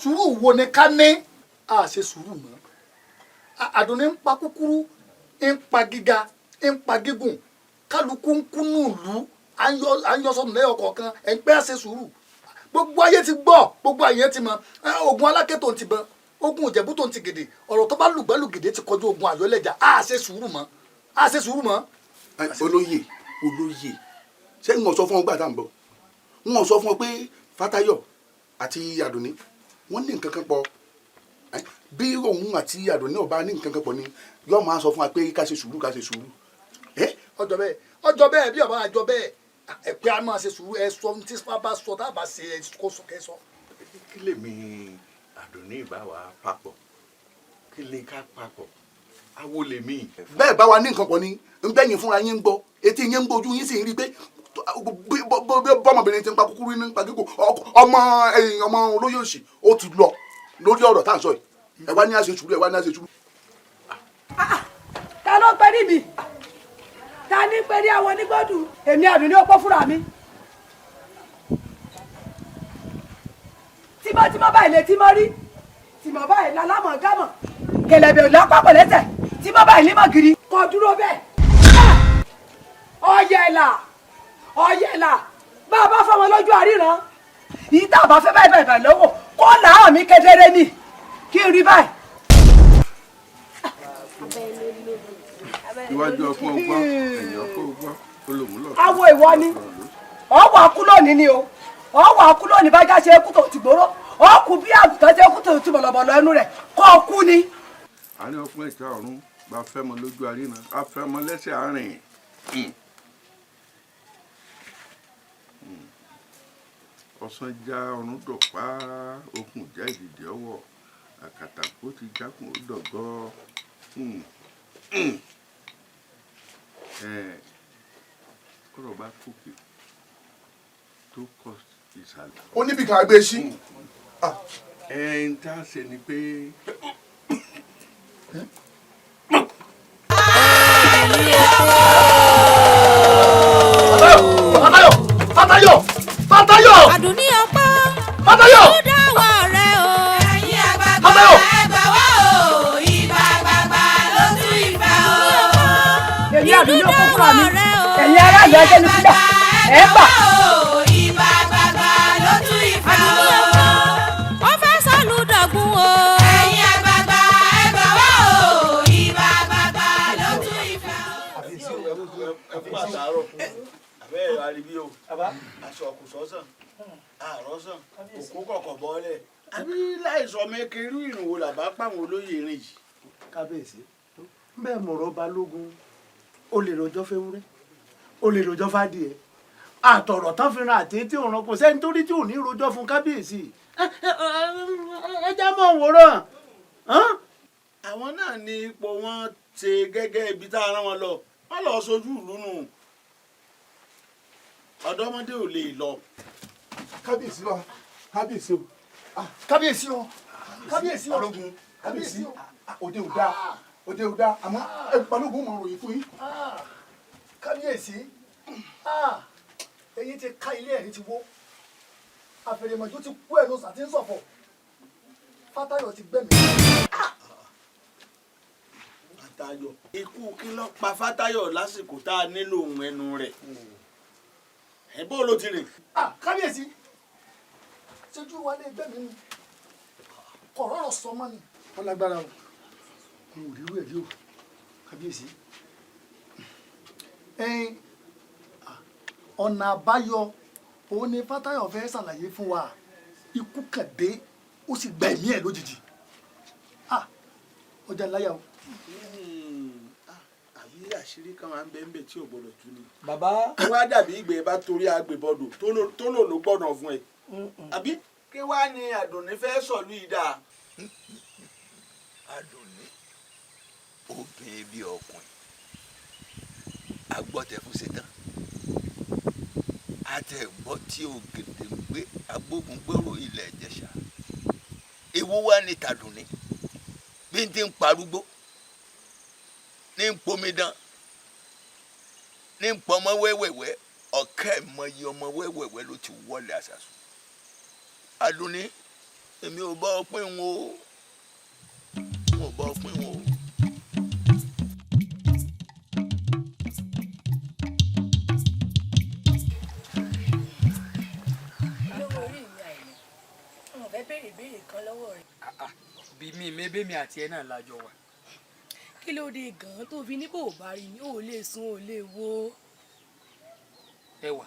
Sùúrù wo ni ká ní? A ṣe sùúrù mọ́. Àdùnní ń pa kúkúrú, ń pa gíga, ń pa gígùn, kálukú ń kú nùlú, à ń yọ sọnù lẹ́yọ̀ kọ̀ọ̀kan. Ẹ̀ ń pẹ́ àṣẹ sùúrù. Gbogbo ayé ti gbọ́, gbogbo ayé ti mọ̀. Ogun Aláké tó ń ti bọ́n, ogun Ìjẹ̀bú tó ń ti gèdè, ọ̀rọ̀ tó bá lùgbẹ́lùgèdè ti kọjú ogun àyọ́lẹ̀jà. A ṣe sùúrù mọ́, a ṣe sùúrù mọ́. Olóyè, olóyè, ṣé n ò sọ fún ọ gbà tá à ń bọ̀? N ò sọ fún ọ pé Fátayọ̀ àti Àdùnní wọ́n ní nǹkan kan pọ̀? Bí òun àti Àdùnní ọba ní nǹkan kan pọ̀ ni yóò máa sọ fún wa pé ká ṣe sùúrù, ká ṣe sùúrù. Ọjọ́ bẹ́ẹ̀, ọjọ́ bẹ́ẹ̀, bí ọba àjọ bẹ́ẹ̀, ẹ pé a máa ṣe sùúrù. Ẹ sọ tí wọ́n bá sọ, tá a bá ṣe, ẹ kó sọ kẹ́ sọ. Kí lèmi Àdùnní ìbá wa papọ̀? Kí lè ká papọ̀? Awo lèmi. Bẹ́ẹ̀ bá wa ní nǹkan pọ̀ ni ń bẹ́yìn fúnra yín ń gbọ́, etí yín ń gbọ́, ojú yín sì ń rí i pé bọ́mọbìnrin ti ń pa kúkúrú ní ń pa gígùn. Ọmọ ẹ̀yìn ọmọ olóyè òsì ó ti lọ lórí ọ̀rọ̀ tá à ń sọ yìí. Ẹ wá ní àṣẹ sùúrù, ẹ wá ní àṣẹ sùúrù. Ta ló pẹ́ ní mi? Ta ní pẹ́ ní àwọn onígbọ́dù? Èmi Àdùnní opó fúnra mi. Tímọ́tímọ́ báyìí lè tímọ́ rí, tìmọ̀ báyìí lálámọ̀ gámọ̀, kẹlẹ̀bẹ̀ ò lápapọ̀ lẹ́sẹ̀, tímọ́ báyìí límọ̀ gírí. Kọ dúró bẹ́ẹ̀. Ọ̀yẹ̀là, ọ̀yẹ̀là, bá a bá fọmọ lójú àríran, yìí tá a bá fẹ́ báyìí báyìí báyìí lọ́wọ́ kó làá mi kedere ni kí n rí báyìí. Iwájú ọpọ́n ọgbọ́n, ẹ̀yìn ọpọ́n ọgbọ́n, olùmúlọ̀. Awo ìwọ ni ọwọ́ akú lónìí ni o, ọwọ́ akú lónìí. Bá já ṣe kú tó ti gbòòrò, ọkù bí àgùntàn ṣe kú tó ti bọ̀lọ̀bọ̀lọ̀ ẹnu rẹ̀ kọ́ ọ kú ni. Àárín ọpọ́n ìta ọ̀run bá fẹ́ mọ lójú àríran, á fẹ́ mọ lẹ́sẹ̀ àárín. Ọ̀sán já ọ̀run dọ̀pá, okùn já ìdìdì ọwọ́, àkàtàkó ti jákùn ó dọ̀gọ́. Ọ̀rọ̀ bá kòkè tó kọ ìsàlẹ̀. Ó níbi kan gbé sí. Ẹ ń tá a ṣe ni pé. Fatayo! Fatayo! Fatayo! Àdùnní ọpọ́. Fatayo! Ó dá wà rẹ o. Ẹ̀yin àgbààgbà Fatayo! ẹ gbà wá o, ìbà àgbààgbà ló tú ìfẹ́ o. Èmi Àdùnní ọkọ fúnra mi, ẹ̀yin aráàlú ajé ní sídà ẹ̀ ń bà. Ìbà àgbààgbà ló tú ìfẹ́ o. Ó fẹ́ sọ́lùdọ̀gún o. Ẹ̀yin àgbààgbà ẹ gbà wá o, ìbà àgbààgbà ló tú ìfẹ́ o. Ẹ kú àtàárọ̀ àbẹ́ ẹ̀rọ àríbí o, aṣọ kò sọ́sàn àárọ̀ sàn òkú kọ̀kọ̀ bọ́ọ̀lẹ̀. Àbí láìsọ mẹ́kẹ́ irú ìrìn wo làbá pàwọn olóyè ìrìn yìí. Kábíyèsí, bẹ́ẹ̀ mọ̀rọ̀ balógun, ó lè rojọ́ fẹ́wúrẹ́, ó lè rojọ́ fádìẹ, àtọ̀rọ̀ tán fi ran àti tí òun rán, kò sẹ́ni tó rí tí ò ní rojọ́ fún kábíyèsí. Ẹ já mọ́ òwòrán. Àwọn náà ní ipò wọn ṣe gẹ́gẹ́ ibi tá a rán wọn lọ, wọ́n lọ sojú ìlú nù, ọ̀dọ́mọdé ò lè lọ. Kábíyèsí wa, kábíyèsí o, kábíyèsí o, kábíyèsí o, balógun, kábíyèsí o, òde ò dáa, òde ò dáa, àmọ́ balógun mọ̀ ròyìn fún yín. Kábíyèsí, eyín ti ká ilé ẹ̀rí ti wó, àfẹ̀rẹ̀mọ̀jú ti kú ẹ̀nu sàtí ń sọ̀fọ̀, Fátayọ̀ ti gbẹ̀mí. Fátayọ̀, ikú kí ló pa Fátayọ̀ lásìkò tá a nílò ohun ẹnu rẹ̀? Ẹ bó ló ti rìn. Kábíyèsí, ṣojú wa lè gbẹ̀mí ni, kò rọrọ̀ sọ mọ́ ni. Wọ́n lágbára o, n ò rí irú ẹ̀ rí o, kábíyèsí. Ẹ̀yin, ọ̀nà àbáyọ òun ni Fátayọ̀ fẹ́ ṣàlàyé fún wa. Ikú kàn dé, ó sì gba ẹ̀mí ẹ̀ lójijì. Ọjà ńláyà o. Àbí àṣírí kan máa ń bẹ ń bẹ tí ò gbọdọ̀ tú ni. Bàbá. Wá dàbí ìgbẹ́ bá torí agbèbọdò tó lò ló gbọ́dọ̀ fún ẹ. Àbí kí wàá ní Àdùnní fẹ́ sọ̀lú ìdá. Àdùnní obìnrin bíi ọkùnrin agbọ́tẹ̀fún ṣetán àtẹ̀gbọ́ tí ògèdè ń gbé agbógungbòrò ilẹ̀ Ìjẹ̀ṣà, ewu wá ní tàdùnní bí n ti ń parúgbó ní ń pomidan ní ń pọmọ wẹ́wẹ́wẹ́, ọ̀kẹ́ ìmọ̀ye ọmọ wẹ́wẹ́wẹ́ ló ti wọlé àṣàṣù. Àdùnní, èmi ò bá ọ pín wọn o, n ò bá ọ pín wọn o. Olówó orí mi àìní, n ò fẹ́ béèrè ìbéèrè kan lọ́wọ́ rẹ̀. Bí mi mébé mi àti ẹ náà lájọ wà. Kí ló dé gan-an tó fi ní bò bá rí mi, ò lè sùn, ò lè wo. Ẹwà,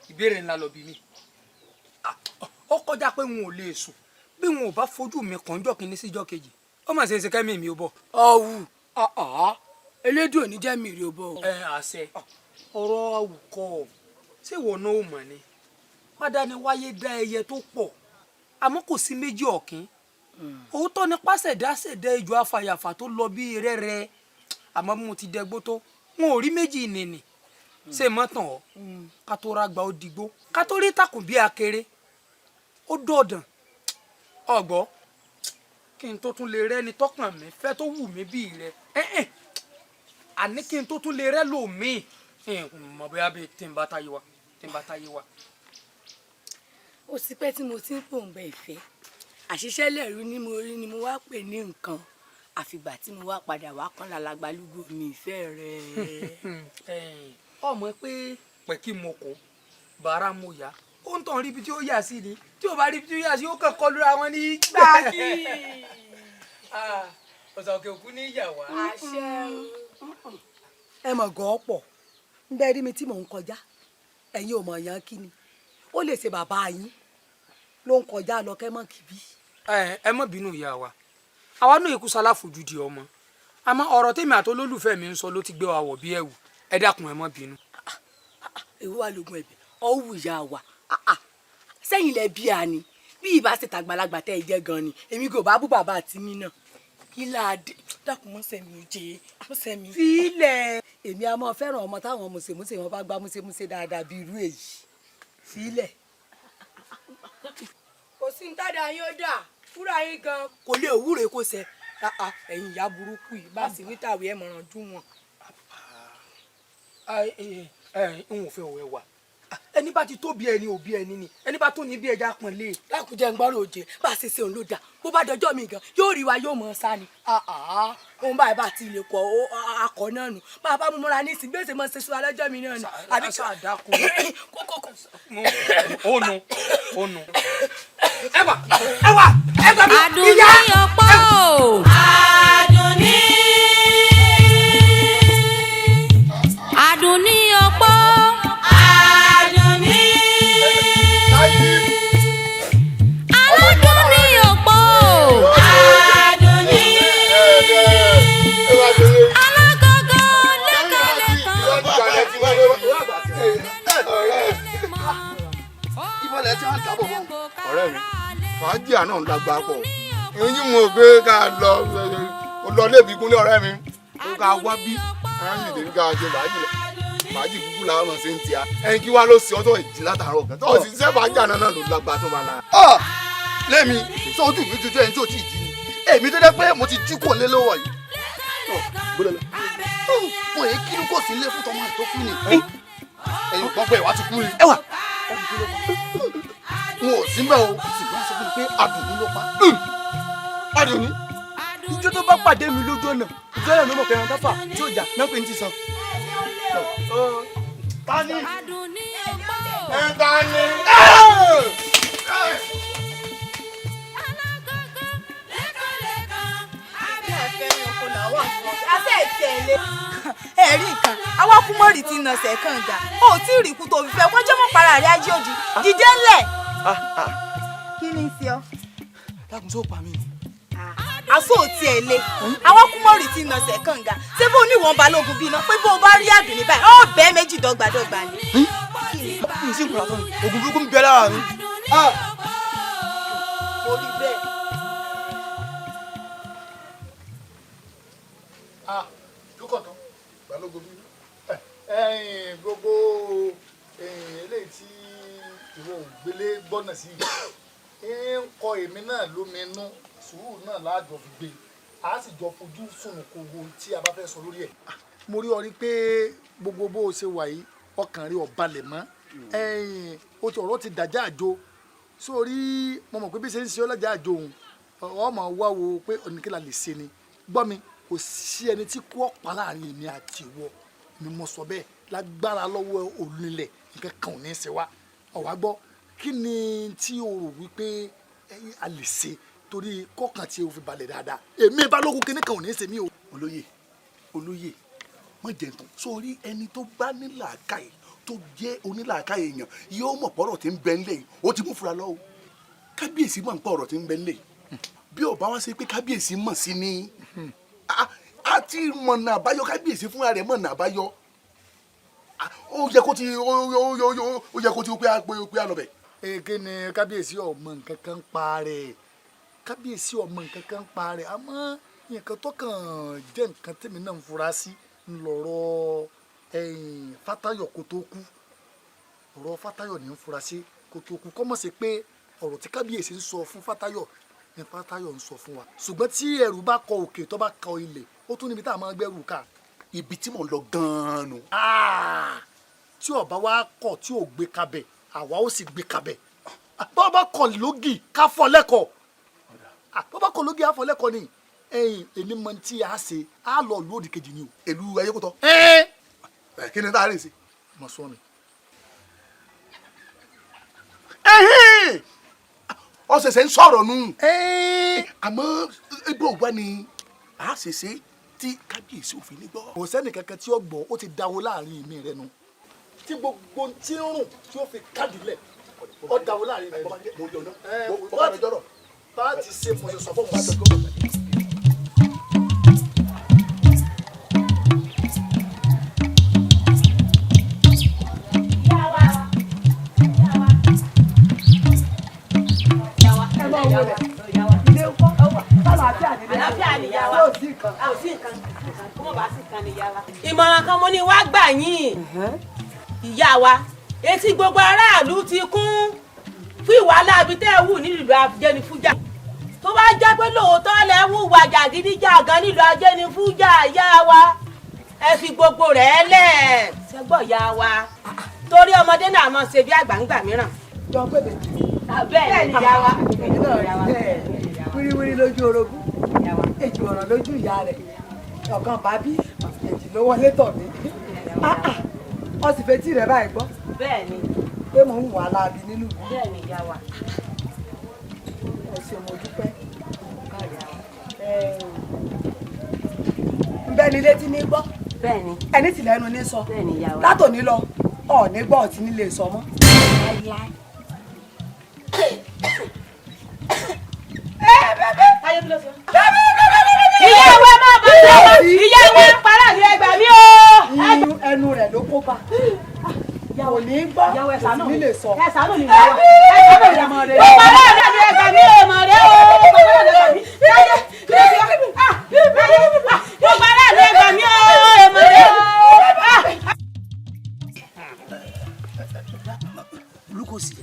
ìbéèrè ńlá lọ bí mi. Ó kọjá pé n ò lè sùn bí n ò bá fojú mi kàn jọ́ kínní síjọ́ kejì, ó mà ṣe é ṣe kẹ́mi mi ò bọ̀. Ọ̀wù elédùn ò ní jẹ́ mi rí o bọ̀. Ẹ àṣẹ ọ̀rọ̀ awùkọ́ ṣé ìwọ náà ò mọ̀ ni pádàní wáyé dá ẹyẹ tó pọ̀ àmọ́ kò sí méjì ọ̀kín. Òótọ́ ni pàṣẹdá ṣẹ̀dá ejò afàyàfà tó lọ bí rẹ́rẹ́, àmọ́ bí mo ti dẹgbó tó n ò rí méjì nìní ṣe mọ́ tàn ọ́ ká tó rágbá ó digbó ká tó rí tàkùn bí akéré ó dọ̀dàn ọ̀gbọ́ kí n tó tún lè rẹ́ni tọkàn mi fẹ́ tó wù mí bí rẹ ẹ̀ẹ́n àní kí n tó tún lè rẹ́ lòmíì mọ̀ bóyá bí tí n bá táyé wa tí n bá táyé wa. Ó ti pẹ́ tí mo ti ń pòǹgbẹ ìfẹ́, àṣìṣe lẹ́rú ni mo rí ni mo wá pè ní nǹkan, àfìgbà tí mo wá padà wá kán lálàgbálúgbò mi ìfẹ́ rẹ̀. Ọmọ pé pẹ̀ kí mo kó bàrà mo yá ó ń tàn rí ibi tí ó yà sí ni tí ó bá rí ibi tí ó yà sí ó kàn kọlu ra wọn ní gbàgì. Ọ̀sà òkè òkú ní ìyà wá. Àṣẹ o. Ẹ mọ̀ gan ọ́ pọ̀ ń bẹ́ẹ̀ rí mi tí mò ń kọjá, ẹ̀yin ò mọ̀ yàn kí ni ó lè ṣe bàbá yín ló ń kọjá lọ kẹ́ mọ́ kìbí. Ẹ má bínú ìyá wa, Àwa náà ikú sáláfojúdi ọmọ, àmọ́ ọ̀rọ̀ tèmi àti olólùfẹ́ mi ń sọ ló ti gbé wa wọ̀ bí ẹ̀wù. Ẹ dákun, ẹ má bínú. Èwo wà lóògùn ẹ̀bẹ̀ ọ̀wù ìyá wa sẹ́yìn lẹ bí a ni bí ìbá ṣe tàgbàlagbà tẹ́ ẹ jẹ́ gan ni èmi kò bá bú bàbá àti yín náà kí láàdé. Dákun, mọ́ sẹ́mi ò jẹ́ mọ́ sẹ́mi. Fílẹ̀, èmi a máa fẹ́ràn ọmọ táwọn mùsèmùsè wọn bá gbá mùsèmùsè dáadáa bí irú èyí. Fílẹ̀. Kò sí ní tádà yín ó dà fúra yín gan kò lè wúre kó sẹ ẹ̀yin ìyá burúkú yìí bá sì wítàwé ẹ̀ mọ̀ràn jú wọn. Ẹ n ò fẹ́ òwe wa, ẹni bá ti tó bí ẹni òbí ẹni ni ẹni bá tó ní bí ẹja pọn lé. Lákùjẹ́ ń gbọ́rọ̀ òjè bá a ṣe ṣe òun ló dà. Bó bá dọjọ́ mi gan yóò rí wa, yóò mọ̀ ọ́n sá ni òun báyìí bá ti lè kọ akọ náà nù bá a bá mú mọ́ra ní ìsìn bí ó ṣe mọ́ ṣe sùn alẹ́jọ́ mi náà nù. Àbí sàdákùn ó nu ó nu. Ẹ wà, ẹ wà, ẹ gbà mí. Àdùnní ọ̀pọ̀ o. Àdùnní. Àdùnní ọ̀pọ̀. Àdùnní. Aládùnní ọ̀pọ̀ o. Àdùnní. Alágógó lẹ́kọ̀ọ́lẹ́kọ̀ọ́. Ìbọ̀lẹ̀ tí wọ́n ń tábọ̀ mọ́. Ọ̀rẹ́ mi, fàájì àná ń lágbá pọ̀. Eyín mo gbé ká lọ lọ lébi gúnlẹ̀ ọ̀rẹ́ mi ó ká wá bí ẹ̀yìn tèmi ká ṣe fàájì lọ. Fàájì kúkú làwọn ọmọ ṣe ń tíya ẹ̀yìn kí wá ló ṣe ọtọ̀ ìjì látàárọ̀ kan tó sì ṣe fàájì àná náà ló lágbá tó máa la. Lẹ́mi sọ ojú mi tuntun ẹni tí ò tí ì jí ni èmi tó dẹ́ pé mo ti jí kò lé lọ́wọ́ yìí. Gbọ́dọ̀ lọ. Mo yẹ kí ló kò sí ilé fún tọmọ ẹ̀ tó kú ni ẹ̀yin gbọ́ pé ìwà ti kú ni. Ẹ wà. N ò sí mẹ́ o, ṣùgbọ́n sọ fún mi pé Àdùnní ló pa. Àdùnní. Ijó tó bá pàdé mi lójú ọ̀nà, ìjọ náà ló mọ̀ pé ẹran táfà tí ò jà náà pé ní ti sàn. Tani. Ẹ tani. Ẹ̀rí nǹkan awákúmọ̀rì ti nà sẹ̀ kànga ó tí ì rí ikú tó fi fẹ́ kọjá mọ́ para rẹ̀ ajé òdì dìde ńlẹ̀. Kí ni í ṣe ọ́? Dákun, sóò pa mí ni. Aṣọ ò tiẹ̀ le, awákúmọ̀rì ti nà sẹ̀ kànga. Ṣé bó ní ìwọ̀n balógun bíi iná pé bó o bá rí Àdùnní báyìí ó bẹ́ẹ̀ méjì dọ́gbadọ́gba ni. Kí n sì kúrò àtọ́ ni ògùn burúkú ń bẹ lára mi. Mo rí bẹ́ẹ̀. Lókọ̀tán balógun bí ẹ̀yìn gbogbo eléyìí tí ìwọ ògbélé gbọ́nà sí yìí ń kọ èmi náà lómi inú. Sùúrù náà láàjọ fi gbé, a sì jọ fojú sùnùkùn wo tí a bá fẹ́ sọ lórí ẹ̀. Mo rí ọ rí pé gbogbo bó o ṣe wà yìí, ọkàn rí ọ balẹ̀ mọ́ ẹ̀yìn o ti ọ̀rọ̀ ti dàjà àjò sórí. Mo mọ̀ pé bí ṣe ń ṣe ọ́ lọ́jà àjò òun ọmọ wa wo pé oníkìlá lè ṣe ni. Gbọ́ mi, kò sí ẹni tí kú ọ̀pá láàrin èmi àti ìwọ. Mi mo sọ bẹ́ẹ̀, lágbára lọ́wọ́ olùlẹ̀, nǹkan kan ò ní í ṣe wá. Ọ̀wá gbọ́, kí ni tí o rò wípé a lè ṣe torí kọ́kàn tí o fi balẹ̀ dáadáa? Èmi balógun, kíní kan ò ní í ṣe mí o. Olóyè, olóyè, má jẹ́ nǹkan sórí. Ẹni tó bá ní làákàyè, tó jẹ́ onílàákàyè èèyàn, yóò mọ̀ pọ̀rọ̀ tí ń bẹ ńlẹ̀ yìí ó ti mú fura lọ́wọ́. Kábíyèsí mọ̀ nípa ọ̀rọ̀ tí ń bẹ ńlẹ̀ yìí. Bí ó bá wá ṣe pé kábíyèsí mọ̀ sí ni a ti mọ̀nà àbáyọ, kábíyèsí fúnra rẹ̀ mọ̀nà àbáyọ, ó yẹ kó ti ó yẹ kó ti pé a pé a lọ bẹ̀. Èké ni, kábíyèsí ọmọ nǹkan kan pa rẹ̀, kábíyèsí ọmọ nǹkan kan pa rẹ̀. Àmọ́ nǹkan tó kàn jẹ́ nǹkan tèmi náà ń fura sí ńlọrọ ẹ̀yìn Fátayọ̀ kó tó kú. Ọ̀rọ̀ Fátayọ̀ ní ń fura sí kó tó kú, kọ́ mọ̀ sí pé ọ̀rọ̀ tí kábíyèsí ń sọ fún Fátayọ̀ ní Fátayọ̀ ń sọ fún wa. Ṣùgbọ́n tí ẹrù bá kọ òkè, tó bá kọ ilẹ̀, ó tún níbi tá a máa gbẹ́rù ká. Ibi tí mò ń lọ gan-an nù. Tí ọba wa kọ̀ tí ò gbé kabẹ̀, àwa ó sì gbé kabẹ̀. Bọ́ bá kọ̀ lógì, ká fọ́ lẹ́kọ̀ọ́. Bọ́ bá kọ̀ lógì, á fọ́ lẹ́kọ̀ọ́ ni. Ẹ̀yìn èmi mọ tí a ṣe, á lọ ìlú òdì kejì ni o. Ìlú ayékòtọ́. Kí ni tá a lè ṣe. Mo sọ mi. Ọ ṣẹ̀ṣẹ̀ ń sọ̀rọ̀ nù. Àmọ́ ibo wa ni a ṣe ṣe tí kábíyèsí òfin ní gbọ́. Kò sẹ́ni kankan tí ó gbọ́, ó ti dáwó láàrin mi rẹ nu. Tí gbogbo tí ń rùn tí ó fi káàdì lẹ̀, ó dáwó láàrin mi rẹ. Mo yọ̀ náà. Bá a ti ṣe mo ṣe sọ fún mi. Kó mọ̀ bá sì kan ní ìyá wa. Ìmọ̀ràn kan mo ní wá gbà yín. Ìyá wa, etí gbogbo aráàlú ti kún fún ìwà aláàbí tẹ́ ẹ wù nílùú Ajénifújà. Tó bá jẹ́ pé lóòótọ́ lẹ wùwà jàgídíjàgan nílùú Ajénifújà, ìyá wa, ẹ fi gbogbo rẹ̀ lẹ̀ ṣẹ́gbọ́ ìyá wa, torí ọmọdé náà mọ̀ ṣe bí àgbà ń gbà mìíràn. Jọ pé bèbè. Bẹ́ẹ̀ ni ìyá wa. Wíríwírí lójú orogún, èjì ọ̀rọ̀ lójú ìyá rẹ̀, ọ̀kan bàbí èjì ló wọlé tọ̀ mí. Ọ sì fetí rẹ̀ báyìí gbọ́. Bẹ́ẹ̀ ni. Pé mò ń wà láabi nínú ìlú. Bẹ́ẹ̀ ni ìyá wa. Ẹ ṣé, mo dúpẹ́. Nbẹ ni létí ní gbọ́. Bẹ́ẹ̀ ni. Ẹni tí lẹ́nu ní sọ. Bẹ́ẹ̀ ni ìyá wa. Látòní lọ, ọ̀ ní gbọ́ ọ̀tí nílé sọ mọ́. Ìyá wa máa bọ̀ sọ́wọ́, ìyá wa ń pará ní ẹgbàá mi o. Ẹnu rẹ̀ ló kó bá. Kò ní gbọ́, kò sì ní lè sọ. Ẹ ṣàánú mi ìyá wa. Ẹ ṣàánú mi. Gbogbo aráàlú ní ẹgbàá mi ò mọ̀ rẹ́ o. Gbogbo aráàlú ẹgbàá mi. Gbogbo aráàlú ẹgbàá mi ò mọ̀ rẹ́ o. Lukosi,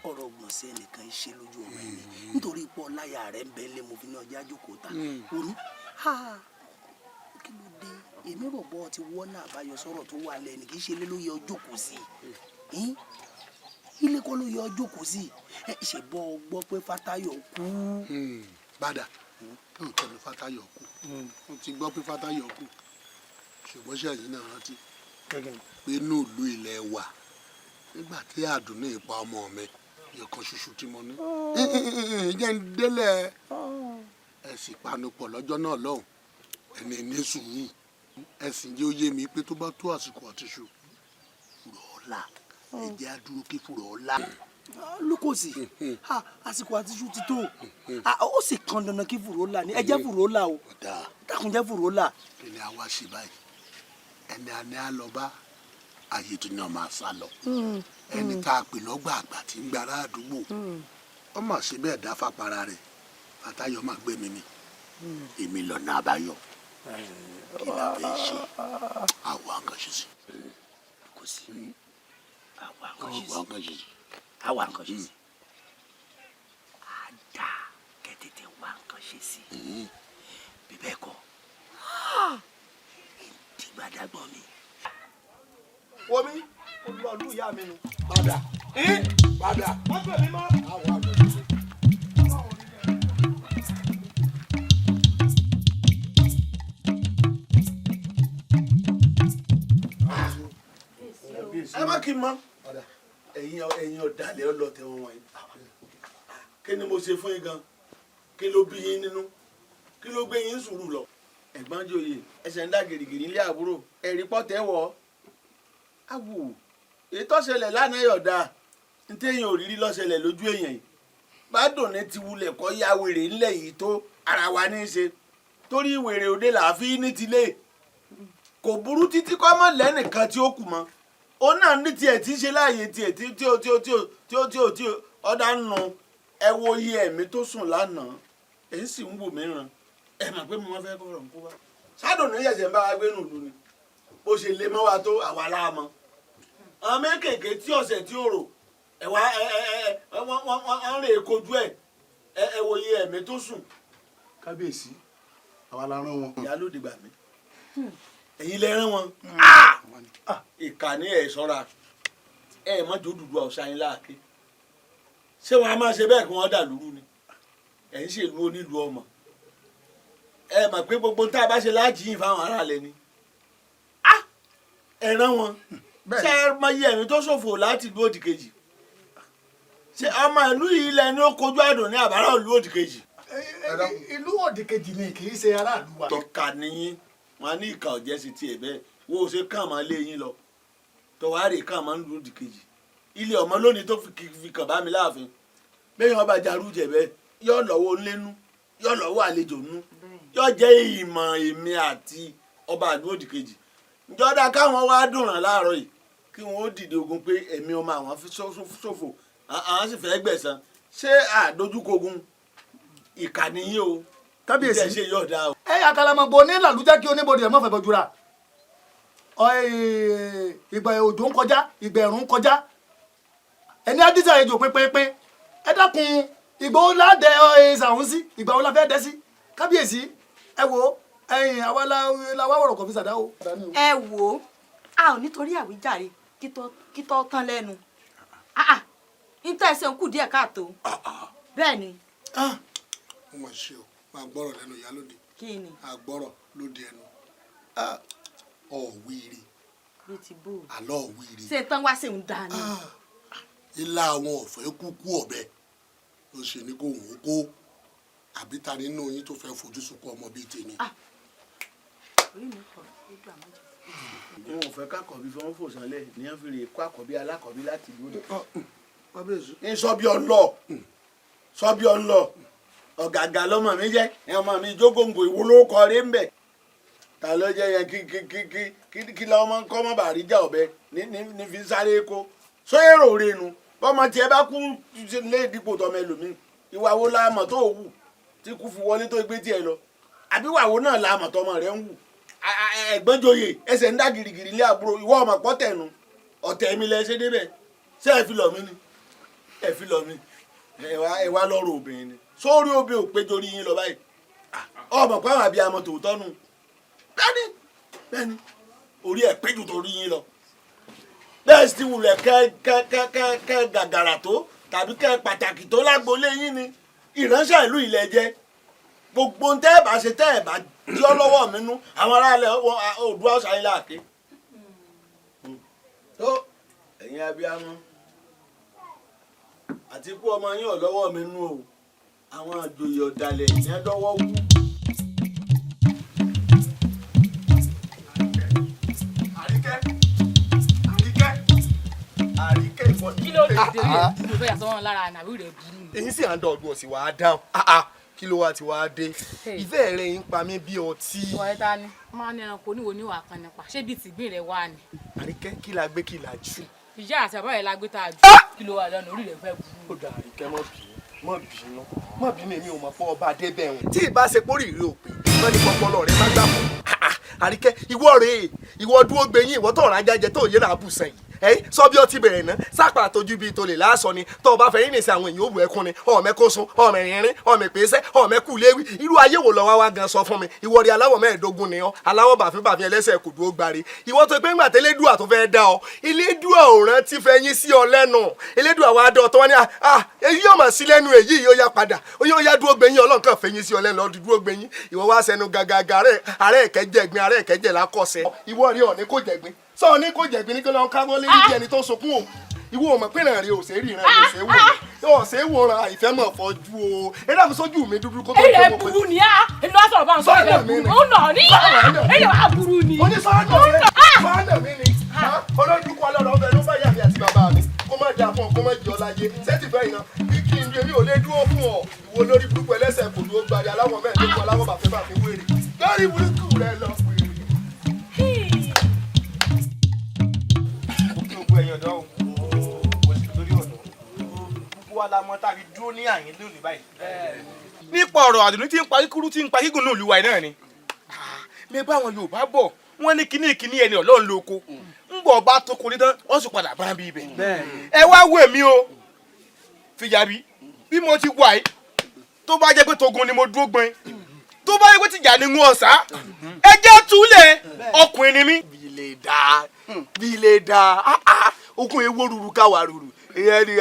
ọ̀rọ̀ gbọ̀nsẹ̀ nìkan ṣe lójú ọmọ ẹni nítorí pé ọláyà rẹ̀ ń bẹ lé mo fi ní ọjà jókòó ta oní kí ló dé? Èmi rò bọ́ ti wọ́n náà àbáyọ sọ̀rọ̀ tó wà lẹ́nu, kì í ṣe ilé ló yẹ ọjọ́ kò sí, ilé kọ́ ló yẹ ọjọ́ kò sí. Ẹ ṣe bọ́ ọ gbọ́ pé Fátayọ̀ kú. Padà lóòótọ́ ni Fátayọ̀ kú, mo ti gbọ́ pé Fátayọ̀ kú, ṣùgbọ́n ṣé ẹ̀yin náà rántí pé inú ìlú ilẹ̀ wa nígbà tí Àdùnní pa ọmọ mi yọkan ṣoṣo tí mo ní jẹ́ ń délẹ̀, ẹ sì panupọ̀ lọ́jọ́ náà lọ́hùn, ẹni ní sùúrù, ẹ sì jẹ́ ó yé mi pé tó bá tó àsìkò àti ṣu fùrọ̀ ọ̀la, ẹ jẹ́ á dúró kí fùrọ̀ ọ̀la. Lukosi, àsìkò àti ṣu ti tó, ó sì kan dandan kí fùrọ̀ ọ̀la ni, ẹ jẹ́ fùrọ̀ ọ̀la o, dákun jẹ́ fùrọ̀ ọ̀la. Kí ni a wá ṣe báyìí? Ẹni a ní á lọ bá ayé tó ní ọmọ àṣà lọ, ẹni tá a pè lọ́gbà àgbà tí ń gbára àdúgbò, ó mà ṣe bẹ́ẹ̀ dá fapara rẹ̀. Fátayọ̀ máa gbé mi ni èmi lọ́nà àbáyọ, kí la fẹ́ ṣe? Àwọn nǹkan ṣe sí. Kò sí àwọn nǹkan ṣe sí, àwọn nǹkan ṣe sí, á dá kẹ́tẹ́tẹ́ wá nǹkan ṣe sí, bí bẹ́ẹ̀ kọ́ ìdìgbàdàgbọ́n mi. Wọ́n mi ó lọ ìlú ìyá mi nù. Padà padà. Wọ́n pè mí mọ́. Ẹ má kí n mọ ẹ̀yin ọ̀dàlẹ̀ ọlọ́tẹ̀ wọn wọ̀nyí. Kí ni mo ṣe fún yín gan? Kí ló bí yín nínú? Kí ló gbé yín sùúrù lọ? Ẹ̀gbọ́n joyè, ẹsẹ̀ ń dá gìrìgìrì nílé àbúrò, ẹ̀rí pọ́tẹ́ wọ̀ awù. Èyí tó ṣẹlẹ̀ lánàá yọ̀dà ntẹ̀yìn òrírí ló ṣẹlẹ̀ lójú èèyàn yìí. Bádùnní ti wulẹ̀ kọ́ ya wèrè ńlẹ̀ yìí tó ara wa ní í ṣe, torí wèrè òde làáfi ní tilé kò burú títí kọ́ mọ́ lẹ́nìkan tí ó kù mọ́. Òun náà ní tiẹ̀ tí ń ṣe láàyè tiẹ̀ tí tí ó tí ó tí ó tí ó tí ó tí ó ọ̀dà ń nu. Ẹ wo iye ẹ̀mí tó sùn lánàá, èyí sì ń wò mí ràn. Ẹ mọ̀ pé mo máa fẹ́ kọ́ ọ̀rọ̀ ń kó wá. Sádùnní ṣẹ̀ṣẹ̀ ń bá wa gbé nùlù ni, bó ṣe lè mọ́ wa tó àwa láàmọ́. Àwọn mékèèké tí ọ̀sẹ̀ tí ó rò ẹ̀ wá ẹ ẹ ẹ wọ́n wọ́n wọ́n rè kojú ẹ̀ ẹ ẹ wo iye ẹ̀mí tó sùn. Kábíyèsí, àwa la rán wọn. Ìyálóde gbà mí, ẹ̀yin lẹ rán wọn. Ìkà ní ẹ̀ ṣọ́ra, ẹ̀ mọ́jọ́ dúdú ọ̀sán yín láàké. Ṣé wọn a máa ṣe bẹ́ẹ̀ kí wọ́n dà lúrú ni? Ẹ̀ ń ṣèlú onílùú ọmọ, ẹ mọ̀ pé gbogbo tá a bá ṣe láàjì yìí fáwọn aráàlẹ̀ ni ẹ rán wọn. Ṣé ẹ mọ iye ẹ̀mí tó ṣòfò láti ìlú òdì kejì? Ṣé ọmọ ìlú yìí lẹni ó kojú Àdùnní àbárà ìlú òdì kejì? Ìlú òdì kejì ni, kì í ṣe aráàlú wa. Ìkà nìyí wọn ní ìkà ọ̀jẹ̀ sí tiẹ̀ bẹ́ẹ̀. Wo ṣe kàn máa lé yín lọ tọwárì kàn máa ń lu òdì kejì ilé ọmọ lónìí tó fi kàn bá mi láàfin. Bẹ́ẹ̀ wọn bá jarú jẹ bẹ́ẹ̀, yọ lọ́wọ́ ńlẹ́nu, yọ lọ́wọ́ àlejò nú, yọ jẹ́ ìmọ̀ èmi àti ọba ìlú òdì kejì. Njọ́dá káwọn wá dùnràn láàárọ̀ yìí kí wọ́n ó dìde ogun pé ẹ̀mí ọmọ àwọn fi ṣòfò, àwọn sì fẹ́ gbẹ̀san. Ṣé àdójúkogun? Ìkà nìyí o. Kábíyèsí. Ìtẹ̀ ṣe yóò dáa o. Ẹ àkàlàmọ̀gbò ní làlújẹ́ kí oníbodè ẹ̀ mọ̀ fẹ́ bọ́júra. Ìgbà òjò ń kọjá, ìgbà ẹ̀rùn ń kọjá, ẹni adíjà ejò pínpínpín. Ẹ dákun, ìgbà wo la dẹ ṣàwọn sí, ìgbà wo la fẹ́ dẹ sí? Kábíyèsí, ẹ wo, ẹ̀yin àwa la wá wọ̀rọ̀ kọ̀ fi ṣàdá o. Ẹ wò ó, a ò nítorí àwíjàre kí tọ́ tán lẹ́nu níta ẹsẹ̀ ń kù díẹ̀ káàtó bẹ́ẹ̀ ni. Mo mọ̀ ṣe o, máa gbọ́rọ̀ lẹ́nu ìyálóde. Kí ni? Máa gbọ́rọ̀ lóde ẹnu. Ọ̀wìrì. Bíi ti bó o. Àlọ́ ọ̀wìrì. Ṣé tán wá sí ń da ni. Ilá àwọn ọ̀fẹ́ kúkú ọ̀bẹ ló ṣe ní kó òun kó, àbí ta nínú yín tó fẹ́ fojú sunkún ọmọ bíi tèmi. Orí mi kọ ojú àmọ́ jẹ. Wọn ò fẹ́ kákọ̀bí fún wọn fò sánlẹ̀ ní wọn fi rè kó àkọ́bí alákọ̀bí láti ìlú rẹ̀. Ń sọ bí ọlọ, sọ bí ọlọ, ọ̀gàgà lọmọ mi jẹ́, ẹ ọmọ mi jógóńgò ìwúlò kọ rí ń bẹ̀. Ta ló jẹ́ yẹn kí kí kí kí kí kí lọ́mọ kọ́ mọ́ bàrí já ọ̀bẹ ní ní ní fi sáré kó. Sọ èrò rẹ̀ nu, bọ́mọ tiẹ̀ bá kú lé ìdìpọ̀ tọmọ ẹlòmíì, ìwà wo la mọ̀ tó wù tí kú fi wọlé tó gbé tiẹ̀ lọ? Àbí ìwà wo náà la mọ̀ tọmọ rẹ̀ ń wù? Ẹ̀gbọ́n joyè ẹsẹ̀ ń dá girigiri lé àbúrò, ìwọ ọmọ pọ̀ tẹ̀nu ọ̀tẹ̀ mi lẹ ṣe débẹ̀. Ṣé ẹ fi lọ̀ mí ni? Ẹ fi lọ̀ mí. Ẹ wá lọ́rọ̀ obìnrin ni. Sórí obìnrin ò péjọ orí yín lọ báyìí. Ọmọ pé àwọn abiyamọ tòótọ́ nù. Bẹ́ẹ̀ni, bẹ́ẹ̀ni, orí ẹ̀ péjọ torí yín lọ. Bẹ́ẹ̀ sì wulẹ̀ kẹ́ kẹ́ kẹ́ kẹ́ kẹ́ gàgàrà tó tàbí kẹ́ pàtàkì tó lágboolé yín ni. Ìránṣẹ́ ìlú ilẹ̀ jẹ́. Gbogbo ń tẹ́ ẹ̀ bá ṣe tẹ́ ẹ̀ bá jọ́ lọ́wọ́ mi nú, àwọn aráàlẹ̀ Oòduà ọ̀sán yín láàké. Tó ẹ̀yin abiyamọ àti kú ọmọ yín ọ̀ lọ́wọ́ mi nú o, àwọn àjòyè ọ̀dàlẹ̀ yẹn dọ́wọ́ wú. Àríkẹ́, Àríkẹ́, Àríkẹ́, ìwọ Kí ló dé dé mo fẹ́ yàtọ̀ wọn lára àná àbí rẹ̀ burú ni. Èyí sì à ń dọ̀gbọ̀n sí wàá dáhùn. Kí ló wá ti wá dé? Ìfẹ́ rẹ̀ ń pa mí bí ọtí. Ìwà ẹ̀ ta ni? Máa ní ẹranko oníwo níwà kan nípa. Ṣé bíi tìgbín rẹ̀ wá ni? Àríkẹ́, kí la gbé kí la jù? Ìyá àti bàbá rẹ̀ la gbé tá a jù. Kí ló wà lọ́nà orí rẹ̀ fẹ́ burú? Ó dà Àríkẹ́, má bínú, má bínú, má bínú, èmi ò mọ̀ pé ọba dé bẹ́ẹ̀ hùn. Tí ìbá ṣe pórí ìrè òpè, wọ́n ní pọpọlọ rẹ̀ má gbà fún. Àríkẹ́, ìwọ rèé, ìwọ dúró gbé yín, ìwọ tó ọ̀rá jájẹ tó yẹra àbùsàn yìí. Sọ bí ó ti bẹ̀rẹ̀ ná, sápà àtọ́jú bíi tolè lásọ ni, tó o bá fẹ́ yín nìsín àwọn èèyàn òwú ẹkún ni, ọ̀mẹ́ kó sun, ọ̀mẹ́ rìnrìn, ọ̀mẹ́ pèsè, ọ̀mẹ́ kú léwí. Irú ayé wo lọ wá wá gan sọ fún mi? Ìwọ rí aláwọ̀ 15 ni ọ́, aláwọ̀ bàfín bàfín ẹlẹ́sẹ̀ kò dúró gbáre. Ìwọ tó pé ńgbà tẹ́lẹ́dùà tó fẹ́ dá ọ, Elédùà ò rántí fẹ́ yín sí ọ lẹ́nu. Elédùà wa dán ọ tó wá ní, èyí yóò mà sí lẹ́nu èyí yóò yá padà. Ó yóò yá dúró gbẹ̀yìn, Ọlọ́run kàn fẹ́ yín sí ọ lẹ́nu, ọdún dúró gbẹ̀yìn. Ìwọ wá sẹnu gàgàgà rẹ̀, ààrẹ ẹ̀kẹ́ jẹ̀gbin, ààrẹ ẹ̀kẹ́ jẹ̀ lákọ̀ọ́sẹ̀. Ìwọ rí ọ ní kò jẹ̀gbin. Sọ ní kò jẹ̀gbin ní kí lọ́n káwọ́ lé níbi ẹni tó sunkún o. Ìwọ ò mọ̀ pé ìrìn rẹ̀ ò ṣe é rí, ìrìn rẹ̀ ò ṣe é wò. Ò ṣe é wò ran àìfẹ́ mọ̀ fọ́jú o. Ẹ dàbí sójú mi dúdú kó tó Èyí dé rẹ̀ mo pé. burú ni á. Èmi wá sọ̀rọ̀ bá ń sọ̀rọ̀ Sọ́ọ̀nà mi ni. Ó nà ní. Èyí wá burú ni. Ó ní sọ́ọ̀nà mi ni. Sọ́ọ̀nà mi ni. Olójúkọ ọlọ́run ọbẹ̀ ló bá yà mí àti bàbá mi. Kó má dáa fún ọ, kó má jẹ ọ láyé. Ṣé ti fẹ́ iná? Kí kí n rí èmi ò lè dúró fún ọ. Ìwọ lórí burúkú ẹlẹ́sẹ̀ kò dúró gbari aláwọ̀ 15 aláwọ̀ bàfẹ́ bàfẹ́ wéré. Lórí burúkú rẹ lọ wéré. Gbogbo ẹ̀yin ọ̀dọ́ o, mo sì lórí ọ̀dọ́ gbogbo wa la mọ̀ tá a fi dúró ní àyín lónìí báyìí. Nípa ọ̀rọ̀ Àdùnní tí ń pa kíkúrú tí ń pa gígùn ní ìlú wa náà ni. Mi bá àwọn Yorùbá bọ̀, wọ́n ní kíní kíní ẹni Ọlọ́run lóko. Ń bọ̀ bá tó kò ní tán, wọ́n sì padà bá bí ibẹ̀. Ẹ wá wo èmi o, Fìjàbí, bí mo ti wà yìí, tó bá jẹ́ pé togun ni mo dúró gbọ́n, tó bá jẹ́ pé tìjà ni ń ọ̀sá, ẹ jẹ́ túlẹ̀, ọkùnrin ni mí. Bí lè dáa, bí lè dáa, okun ewo ruru ká wà ruru. Ìyẹn ni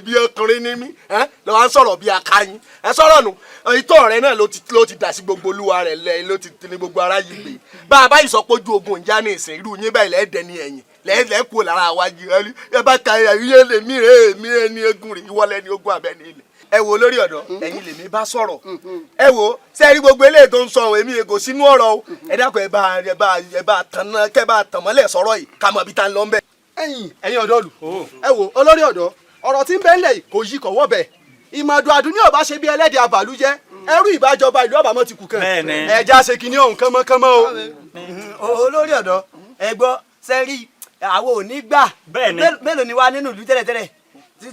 bí ọkùnrin ni mí, lọ wá ń sọ̀rọ̀ bí akáyín. Ẹ sọ̀rọ̀ nù, ìtọ́ rẹ náà ló ti dà sí gbogbo olúwa rẹ̀ lẹ́, ló ti ní gbogbo ara yìí gbé. Bá a bá yìí sọ pé ojú ogun ìjà ní ìsìn, irú yín báyìí lẹ́ẹ̀dẹ̀ ní ẹ̀yìn, lẹ́ẹ̀kú lára wájú. Ẹ bá ka ẹ̀yìn lè mí rè é, mí rè ní egun rè, ìwọ lẹ́ni ogun abẹ́ ní ilẹ̀. Ẹ wo lórí ọ̀dọ́, ẹ̀yin lèmi bá sọ̀rọ̀. Ẹ wo, ṣé ẹ rí gbogbo eléyìí tó ń sọ èmi kò sínú ọ̀rọ̀ o. Ẹ dákun, ẹ bá, ẹ bá, ẹ bá tàn náà, kẹ́ bá tàn mọ́lẹ̀ sọ̀rọ̀ yìí, ká mọ̀ bí tá ń lọ ńbẹ̀. Ẹ̀yin, ẹ̀yin ọ̀dọ́ lù. Ẹ wo olórí ọ̀dọ́, ọ̀rọ̀ tí ń bẹ ńlẹ̀ yìí kò yí kọ̀wọ́ bẹ̀. Ìmọ̀dù Àdùnní ọba ṣe bí ẹlẹ́dẹ̀ àbàlújẹ́, ẹrú ìbájọba ìlú àbámọ́ ti kù kàn. Ẹ já ṣe kinní ọ̀hún kánmọ́kánmọ́ o. Olórí ọ̀dọ́, ẹ gbọ́, sẹ́rí, àwọn ò ní gbà. Mélòó ni wá nínú ìlú tẹ́lẹ̀tẹ́lẹ̀?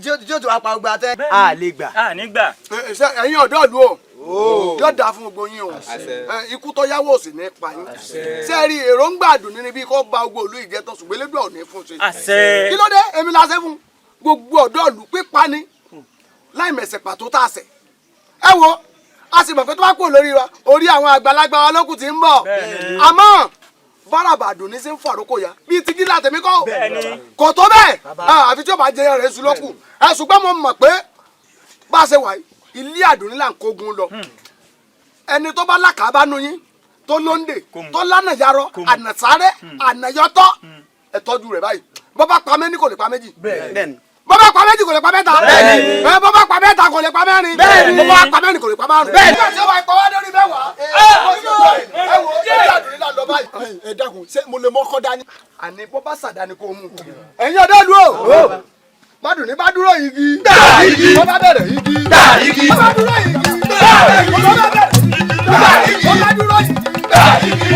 Tí ó tún wá pa ọgbà tẹ́. A lè gbà. A ní gbà. Ẹ̀yin ọ̀dọ́ ìlú o, Yóò dáa fún gbogbo yín o. Ikú tó yáwó sì ní pa yín. Ṣé rí èròǹgbà Àdùnní ni bí kò ba gbogbo ìlú ìjẹtọ̀, ṣùgbọ́n Elédùà ò ní fún ṣe. Kí ló dé? Èmi la ṣe fún gbogbo ọ̀dọ́ ìlú pípa ni láì mẹ̀sẹ̀ pàtó tá a ṣẹ̀. Ẹ wo, a sì mọ̀ pé tó bá kúrò lórí wa, orí àwọn àgbàlagbà wa lókùn tí ń bọ̀. Àmọ́ bárabà Àdùnní sí ń fàrókò ya bíi ti gíga tèmi kọ́ kò tó bẹ́ẹ̀, àfi tí ó bá jẹyọ rẹ̀ sùn lókù. Ẹ ṣùgbọ́n mo mọ̀ pé bá a ṣe wà yìí, ilé Àdùnní là ń kógun lọ. Ẹni tó bá lákàá nu yín tó lóńdè tó lánà yarọ ànàsáré ànàyọtọ, ẹ tọ́jú rẹ̀ báyìí. Bọ́ bá pa méjì kò lè pa méjì, bọ́ bá pa méjì kò lè pa mẹ́ta, bọ́ bá pa mẹ́ta kò lè pa mẹ́rin, bọ́ bá pa mẹ́rin kò lè pa márùn. Nígbà tí ó bá pa wá lórí mẹ́wàá, ẹ wo ilé Àdùnní là ń lọ báyìí. Ẹ dákun, ṣé mo lè mọ́kọ́ dání. Àní bọ́ bá sàdáni kó mú. Ẹ̀yin ọ̀dọ́ ìlú o, Mádùnní bá dúró igi, bọ́ bá bẹ̀rẹ̀ igi, bọ́ bá dúró igi, bọ́ bá bẹ̀rẹ̀ igi, bọ́ bá dúró igi.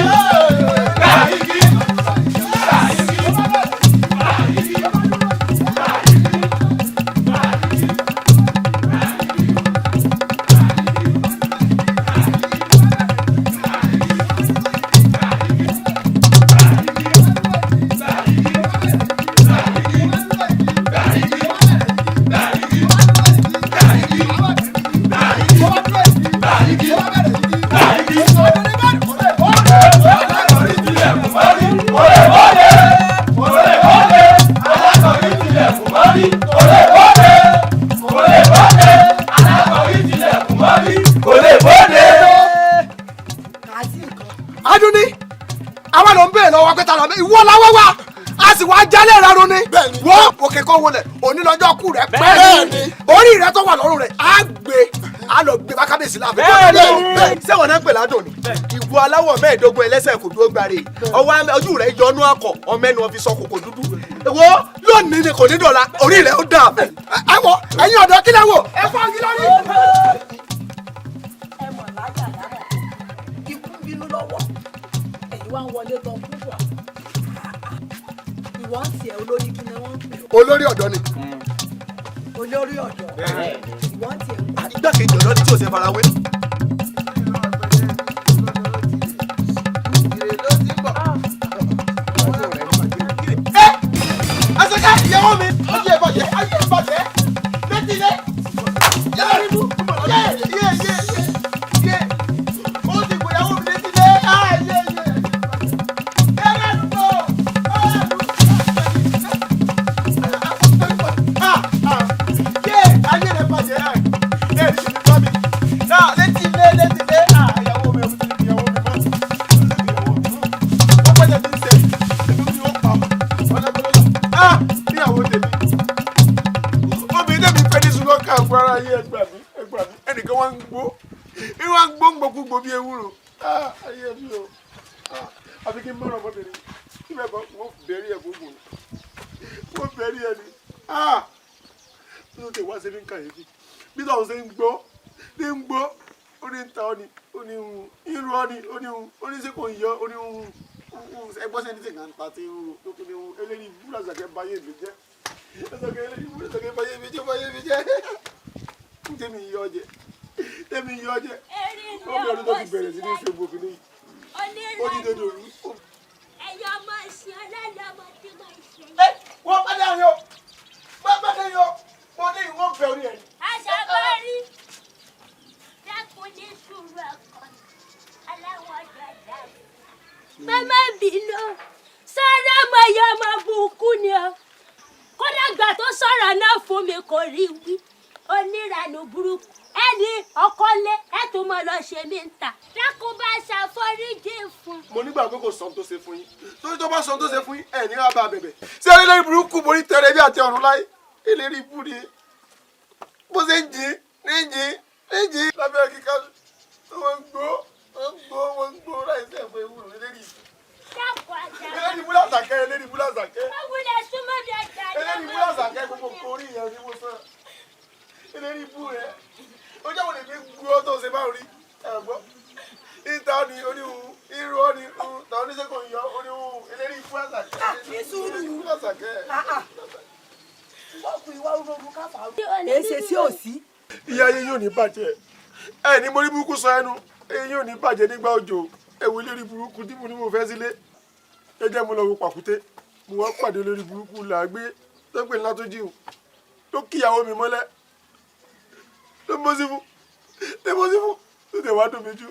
Adúní, àwa ló ń bèèrè lọ́wọ́ pé ta ló ń bèèrè ìwọ làwọ́ wa, a sì wá jálẹ̀ rárun ni wọ́n òkè kan wọlé òní lọ́jọ́ kú rẹ̀ pẹ́ orí rẹ̀ tó wà lọ́rùn rẹ̀ á gbé á lọ gbé bá kábíyèsí láàfin. Ṣé wọn náà ń pè ládùn ni ìwọ aláwọ̀ mẹ́ẹ̀ẹ́dógún ẹlẹ́sẹ̀ kò dúró gbáre ọwọ́ ojú rẹ̀ yọnú akọ ọmọ ẹnu ọfi sọ kòkò dúdú wo lónìí ni kò ní dọ̀la orí rẹ̀ ó dà. Ẹ wọ ẹ̀yin ọ̀dọ́ kílẹ̀ wò ẹ fọ́ igi lórí. Ẹ mọ̀ láyà lára ikú bínú lọ́wọ́ ẹ̀yin wá ń wọlé tán púpọ̀ ìwọ ń tiẹ̀ olórí kí ni wọ́n ń pè. Olórí ọ̀dọ́ ni. Olórí ọ̀dọ́ ìwọ ń tiẹ̀. Igbákejì ọ̀dọ́ ni tí ò ṣe farawé. Ẹ ẹsẹ̀ká ìyàwó mi ayé ìbàjẹ́ ayé ìbàjẹ́ létí ilé yàrá ibú yé yé yé yé ó ti gbòyàwó mi létí ilé ayé yé. Ẹnìkan wá ń gbó ìwà ń gbó ń gbókúgbó bí ewúro ayé mi o, àfi kí n mọ̀ràn ọmọbìnrin kí bẹ́ẹ̀ bọ́ wọ́n bẹ̀rí ẹ̀ gbogbo wọ́n bẹ̀rí ẹ̀ ni bí wọ́n ti wá sí ní kàyéfì bí táwọn ṣe ń gbọ́ ní ń gbọ́ ó ní ń ta ọ́ ni ó ní ń irú ọ́ ni ó ní ń ó ní ṣe kò ń yọ ó ní ń ẹgbọ́n sẹ́ni tí kàn ń ta tí ń ro tó ní ń eléyìí búrọ̀ ṣàkẹ́ báyé mi jẹ́ ṣàkẹ́ eléyìí búrọ̀ ṣàkẹ́ báyé mi jẹ́ báyé mi jẹ́ tẹ́mi yọ jẹ tẹ́mi yọ jẹ ó bẹ̀rù tó ti bẹ̀rẹ̀ sí ní ṣe gbòkè ní ó ti dé dòru. Ẹ̀yin ọmọ ìsìn ọlọ́lẹ̀ ọmọ tí mo ṣe. Wọ́n bá dé yọ wọ́n bá dé yọ wọ́n dé ìwọ́n bẹ̀ orí ẹ̀. Àṣàbárí dákun ní sùúrù ọkọ aláwọ̀ dàda. Màmá bínú sọ́rọ́ ọmọ yẹn ọmọ burúkú ni ọ kódà gbà tó sọ̀rọ̀ náà fún mi kò rí wí oníranù burúkú ẹni ọkọlé ẹ tún mọ lọ ṣe mí ń ta dákun bá ṣàforíjì fún. Mo nígbà pé kò sọ ohun tó ṣe fún yín torí tó bá sọ ohun tó ṣe fún yín ẹ ní wàá bá bẹ̀bẹ̀. Ṣé eléyìí burúkú borí tẹrẹ bí àti ọ̀run láyé eléyìí ibú ni bó ṣe ń jí ní jí ní jí lábẹ́ kíkà wọ́n ń gbó wọ́n ń gbó wọ́n ń gbó láì sí ẹ̀fọ́ ewúro eléyìí Dákun àjà. eléyìí ibú làṣàkẹ́ eléyìí ibú làṣàkẹ́ Wọ́n wulẹ̀ súnmọ́ mi àjà ni eléyìí ibú làṣàkẹ́ gbogbo nǹkan orí yẹn ni mo sọ eléyìí ibú rẹ ojú àwọn èmi gbọ́ tó ṣe bá rí ẹ gbọ́ ìta ni oníhun irú ọ ni ta oníṣègùn yọ oníhun eléyìí ibú làṣàkẹ́ eléyìí ibú làṣàkẹ́. Èsè tí ò sí. Ìyá ayé yóò ní bàjẹ́ Ẹ ní mo rí burúkú sọ ẹnu, eyín ò ní bàjẹ́ nígbà òjò. Ewu lórí burúkú tí mo ní mo fẹ́ sílé. Jẹ́jẹ́ mo lọ wo pàkúté, mo wá pàdé lórí burúkú làágbé tó pè ńlá tó jí o, tó kíyàwó mi mọ́lẹ̀, tó mọ́ sí fún, tó mọ́ sí fún, tó tẹ̀ wá dùn mí jù.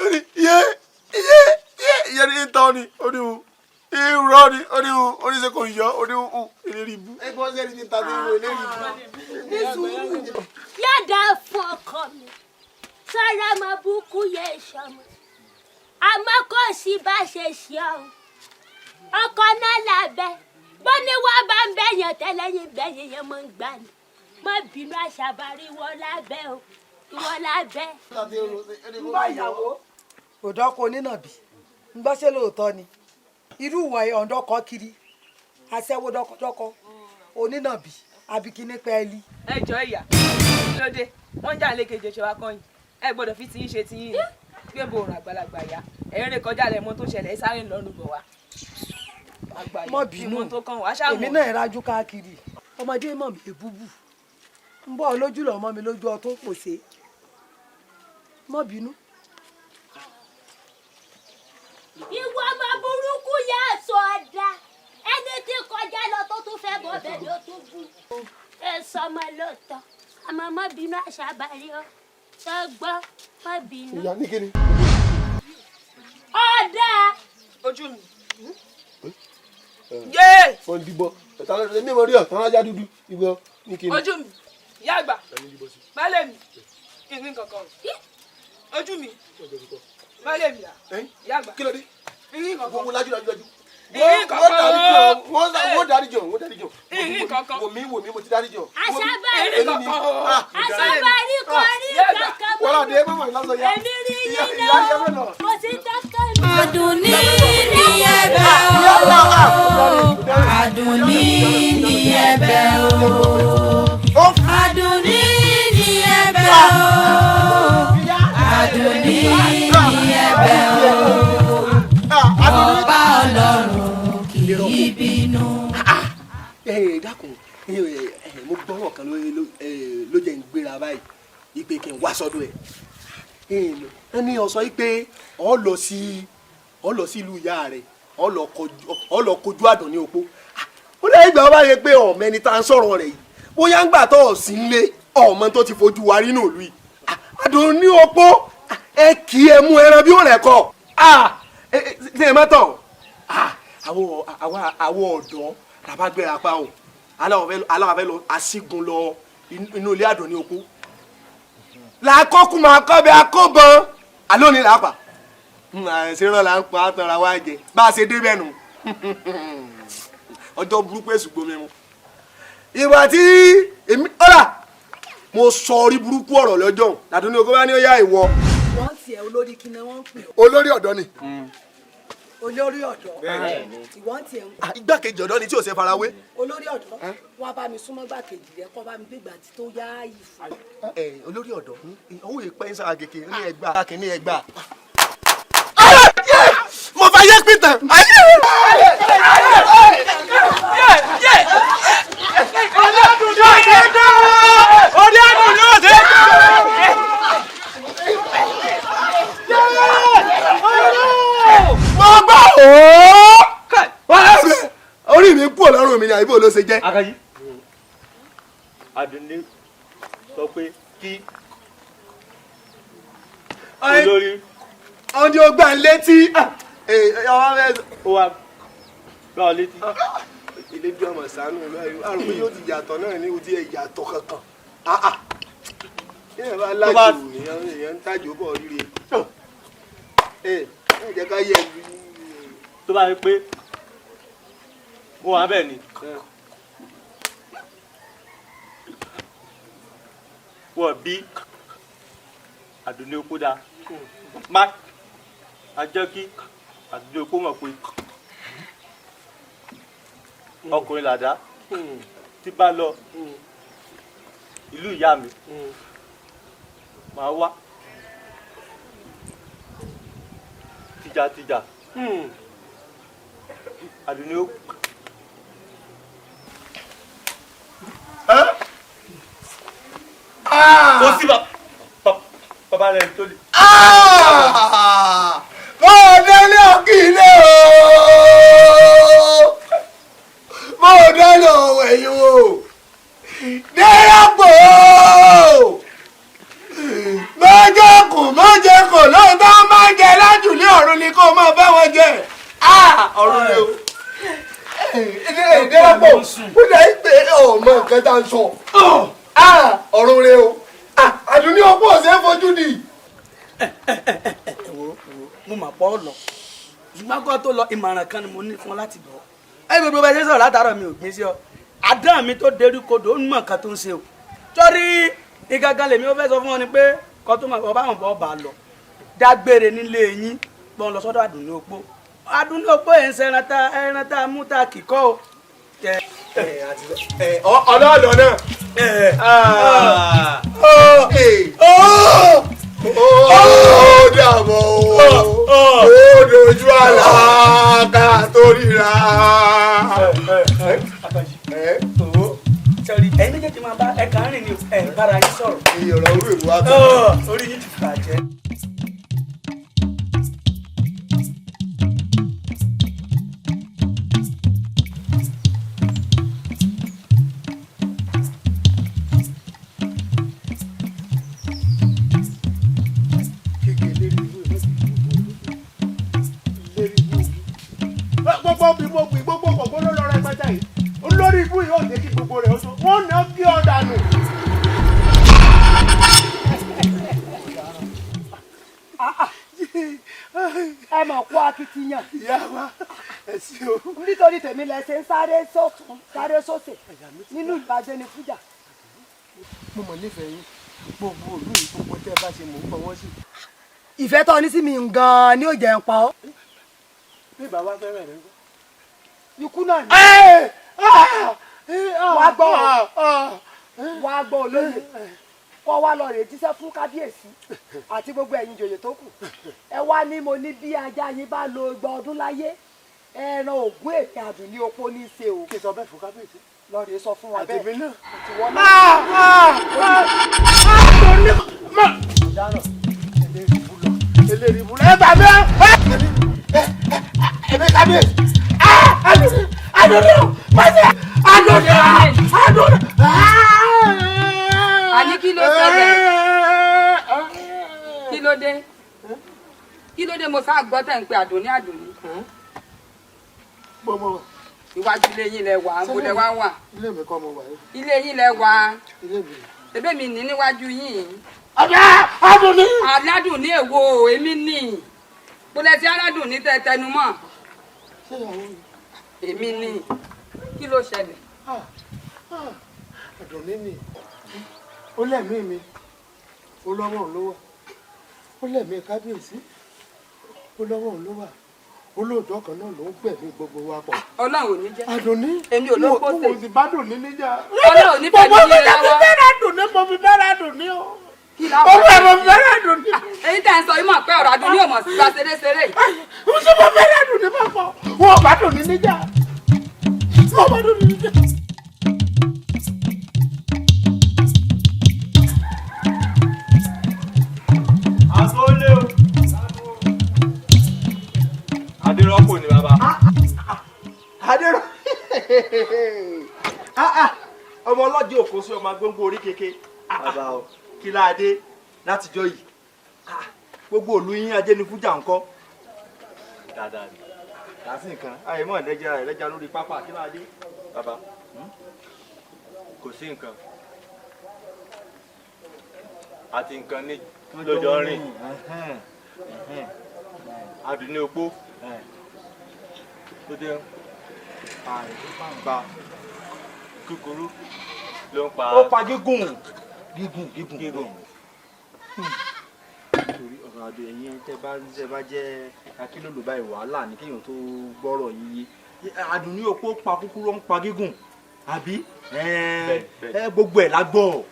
Ó ní yé yé yé ìyẹn ní ìtàn ni ó ní o irọ́ ni ó ní o ó ní ṣe kò yọ ó ní o eléyìí ibú. Ẹ gbọ́ sẹ́ni ní ta ní ìwé eléyìí ibú. Ní sùúrù. Yàda fún ọkọ mi, sọ́ra ọmọ burúkú yẹ ìṣọmọ. Àmọ́ kò sí bá ṣe ṣe ọ́. Ọkọ náà làbẹ́. Bó ní wá bá ń bẹ̀yàn tẹ́lẹ̀yìn bẹ̀yìn yẹn mọ̀ ń gbà ní. Má bínú àṣàbárí ìwọ lábẹ́ o. Ìwọ lábẹ́. Ń bá ìyàwó. Òdọ́kọ onínàbì, ń gbọ́ ṣé lóòótọ́ ni. Irú ìwọ̀n ọ̀dọ́kọ kiri, aṣẹ́wó dọ́kọdọ́kọ, onínàbì, abikini pẹ́ẹ́lí. Ẹ jọ ìyá, kí ló dé? Wọ́n ń jà lékeje ṣe wá kọ́yìn. Ẹ gbọ́dọ̀ fi tiyín ṣe tiyín ni. Gbé bo òrùn àgbàlagbà yá. Ẹ̀rín rẹ̀ kọjá lẹ̀ mọ́ tó ṣẹlẹ̀, ẹ sáré ń lọ́nu bọ̀ wá. Mọ́ bínú, Ìmọ̀ tó kàn wá ṣáà èmi mọ̀. náà rájú káàkiri. Ọmọdé mọ̀ mí èbúbù. Ń bọ́ lójú lọ́mọ mi lójú ọtún pòṣé. Mọ́ bínú. Ìwọ ọmọ burúkú yà sọ ọ̀dà. Ẹni tí kọjá lọ tó tún fẹ́ bọ́ bẹ́ẹ̀ ni ó tún bú. Ẹ sọ ọmọ lóòótọ́. Àmọ́ má bínú àṣàbárí ọ. Sọ gbọ́, má bínú. Ìyá ní kíni. Ọ̀dà. Ojú mi. Yé! Wọ́n dìbò. Ẹ̀ta lọ́dọ̀ mi ò rí ọ̀tán lájá dúdú. Ìwọ ní kíni. Ojú mi, ìyá àgbà, baálé mi, ìrìn kankan o. Ojú mi, baálé mi, ìyá àgbà. Kí ló dé? Ìrìn kankan. Wo lajú lajú lajú. Ìrìn kankan. Wọ́n dárí jọ, wọ́n dárí jọ. Ìrìn kankan. Wò mí wò mí mo ti dárí jọ. Àṣàbárí. Èmi ni. Àṣàbárí kò rí kankan mọ́. Wọ́n lọ́dẹ mọ́mọ́ ìlàsọ ya. Èmi rí Ìyá yín ìyá náà. mọ́ lọ. Kò sí kankan mi. Àdùnní ní ẹ̀bẹ̀ o. Àdùnní ní ẹ̀bẹ̀ o. Àdùnní ní ẹ̀bẹ̀ o. Àdùnní ní ẹ̀bẹ̀ o. Ọba Ọlọ́run kì í bínú. Ẹ dákun, mo gbọ́rọ̀ kan ló jẹ́ ń gbéra báyìí ipe kí n wá sọ́dọ̀ ẹ̀. Ẹ ní ọ sọ yìí pé ọ lọ sí ìlú ìyá rẹ, ọ lọ kojú Àdùnní opó. Ó lẹ́yìn ìgbà wọ́n bá yẹ pé ọ̀mọ ẹni tá à ń sọ̀rọ̀ rẹ̀ yìí, bóyá ń gbà tó ọ̀ sí ń lé ọmọ tó ti fojú wa rí nùlù yìí. Àdùnní opó, ẹ kì í ẹ mú ẹran bí ó rẹ̀ kọ. Ṣé ẹ má tọ̀? Àwọn ọ̀dọ́ làbá gbéra pa o, aláwọ̀ fẹ́ lọ aṣígun lọ inú ilé Àdùnní opó. Làákọ́kù máa kọ́ bí akóbọn alóòní làápà ṣe rán là ń pa àtàrà wa jẹ bá a ṣe débẹ̀ nù. Ọjọ́ burúkú èṣù gbomi mu. Ìwà tí èmi ọ̀rà mo sọ orí burúkú ọ̀rọ̀ lọ́jọ́ Àdùnní opó bá ní ó yá ìwọ. Wọ́n tiẹ̀ olórí kí ni wọ́n ń pè ọ́. Olórí ọ̀dọ́ ni. Olórí ọ̀dọ́. Bẹ́ẹ̀ni. Ìwọ́n tiẹ̀ ń Igbákejì ọ̀dọ́ ni tí ò ṣe farawé. Olórí ọ̀dọ́, wá bá mi súnmọ́ gbàkejì rẹ kọ́ bá mi gbégbà tí tó yá yìí fún. Ẹ olórí ọ̀dọ́, owó ìpẹ́ ń sára kékeré ní ẹgbàá kìíní ẹgbàá. Mo fẹ́ yé pìtàn. Orí àdùn yóò ṣe é. Mo gbọ́ ooo. Orí mi kú ọlọ́run mi ni àbí ló ṣe jẹ́. Akaji. Àdùnní sọ pé kí olórí. Ọdún ó gbà ń létí. Ó wá gbá ọ létí. Ilé bí ọmọ sànú àrùn pé yóò ti yàtọ̀ náà ní ojú ẹ̀ yàtọ̀ kankan. Ìyẹn bá lájò èèyàn ń tàjò bọ̀ rírì. Ẹ jẹ́ ká yẹ Tó bá rí pé mo wà bẹ́ẹ̀ ni. Wọ́n bí Àdùnní opó dáa. Má a jẹ́ kí Àdùnní opó mọ̀ pé ọkùnrin làdá tí bá lọ ìlú ìyá mi máa wá tìjàtìjà. Àdùnní ó. Kò sí bàbá rẹ̀ tó lè. Mo délé òkìlẹ̀ ooo. Mo délé òwò ẹ̀yìn o. Dérọ́pò ooo. Mọ́jọ́kù mọ́jẹ́kù lóòótọ́ máa ń jẹ lájùlé ọ̀run ni kó máa bá wọn jẹ. Ọ̀run ni o. Dérọ́pò ó dà í pé ọmọ nǹkan tá à ń sọ. Ọ̀run rẹ o. Àdùnní ọ̀pọ̀ ọ̀sẹ̀ fojú di. Wo mo mà pọ̀ lọ, ṣùgbọ́n kó tó lọ, ìmọ̀ràn kan ni mo ní fún ọ láti gbọ́. Ẹ gbogbo bá ṣe sọ̀rọ̀ látàárọ̀, mi ò gbin sí ọ. Àdán mi tó derí kodò, ó ń mọ̀ nǹkan tó ń ṣe o. Torí ìgangan lèmi ó fẹ́ sọ fún ọ ni pé kó tó mọ̀ ọba àwọn bọ̀ bá lọ dágbére nílé yín, gbọ́n lọ sọ́dọ̀ Àdùnní Opó. Àdùnní Opó yẹn ń ṣe ẹran tá a mú tá a kì kọ́ o. Ọlọ́ọ̀lọ́ náà. Ó dàbọ̀ ó dojú àlá ká tó ríra. Sọrí, ẹ̀yin méjèèjì máa bá ẹ̀ka rìn ní ẹ̀ bára yín sọ̀rọ̀. Ìyọ̀rọ̀ orí ìlú wa tó. Orí yín ti bàjẹ́. Gbogbo bí mo gbìn, gbogbo kọ̀ọ̀kan ló lọ rẹpẹtẹ yìí. Olórí ibú yìí ò jẹ́ kí gbogbo rẹ̀ ó tó wọ́n ná kí ọ dànù. Ẹ mọ̀ kó akitiyan. Ìyá wa, ẹ sí o. Nítorí tèmi lẹ ṣe ń sáré sọ́tún sáré sósè nínú ìlú Ajénifújà. Mo mọ̀ nífẹ̀ẹ́ yín, gbogbo òlú yìí, gbogbo tẹ́ ẹ bá ṣe, mò ń fọwọ́ sí. Ìfẹ́ tó ní sí mi gan-an ni ó jẹ́ ń pa ọ́. Bí bàbá fẹ́ràn rẹ̀ ń kọ́. Ikú náà ni. Wàá gbọ́ wàá gbọ́, olóyè, kọ́ wa lọ rèé jíṣẹ́ fún kábíyèsí àti gbogbo ẹ̀yin ìjòyè tó kù. Ẹ wá ní mo ní bí ajá yín bá lo 20 ọdún láyé, ẹran ògún èmi Àdùnní Opó ní í ṣe o. Kí n sọ bẹ́ẹ̀ fún kábíyèsí. Lọ rèé sọ fún wa bẹ́ẹ̀. Àtẹ̀mí náà. Àti wọ́n náà. Eléyìí bú lọ, ẹ gbà mí ẹ ẹbí kábíyèsí. Àdùnní, Àdùnní o, pàṣẹ Àdùnní, Àdùnní. Àní kí ló ṣẹlẹ̀? Kí ló dé? Kí ló dé? Mo sá gbọ́ tẹ̀ ń pe Àdùnní, Àdùnní. Gbọ́mọ. Iwájú ilé yín lẹ wà, ń bo lẹ wá wà? Ilé mi kọ́ mo wà yìí. Ilé yín lẹ wà. Ilé mi. Ebí mi ní níwájú yín. Ọ̀dà Àdùnní. Aládùnní èwo? Èmi ní bólẹ̀ tí aládùnní tẹ tẹnu mọ́. Ṣé ìyàwó mi? Èmi ní, kí ló ṣẹlẹ̀? Àdùnní ni ó lẹ́mìí mi, ó lọ́wọ́ òun ló wà. Ó lẹ́mìí kábíyèsí, ó lọ́wọ́ òun ló wà. Olóòjọ́ kan náà ló ń gbẹ̀mí gbogbo wa pọ̀. Ọlọ́run ò ní jẹ́. Àdùnní. Èmi ò ló pòsè. Mo sì bá Dùnní níjà. Ọlọ́run ò ní pẹ̀lú Mo yín fi lọ́wọ́. fẹ́ràn Dùnní, mo fi fẹ́ràn Dùnní o. Kí la Olú ẹ̀, mo fi fẹ́ràn Dùnní. Èyí tẹ̀ ń sọ yìí mọ̀ pé ọ̀rọ̀ Àdùnní ò mọ̀ sí gba ṣeré-ṣeré yìí. Mo ṣe mo fẹ́ràn Dùnní bá pọ̀. Wọn ò bá Dùnní níjà. Wọn ò bá Dùnní níjà. Àtọ́lé o. Adérọ́pò ni bàbá. Adéró, ọmọ ọlọ́jọ́ òkú sí ọmọ agbóngbó orí keke. Bàbá o, kí láadé látijọ́ yìí? Gbogbo òlu yín Ajénifújà ń kọ́? Dáadáa ni. Kàásì nǹkan àìmọ̀ ẹ̀lẹ́jà ẹ̀lẹ́jà lórí pápá, kí láadé? Bàbá, kò sí nǹkan. Àti nǹkan ní lójó rìn. Àdùnní Opó tó dé pa kúkúrú ló ń pa. Ó pa gígùn gígùn gígùn gígùn. Torí ọ̀rọ̀ àdó ẹ̀yìn tẹ́ bá jẹ́ akílòlò báyìí, wàhálà ní kéèyàn tó gbọ́rọ̀ yíyé. Àdùnní Opó pa kúkúrú, ó ń pa gígùn, àbí? Ẹ gbogbo ẹ̀ la gbọ́,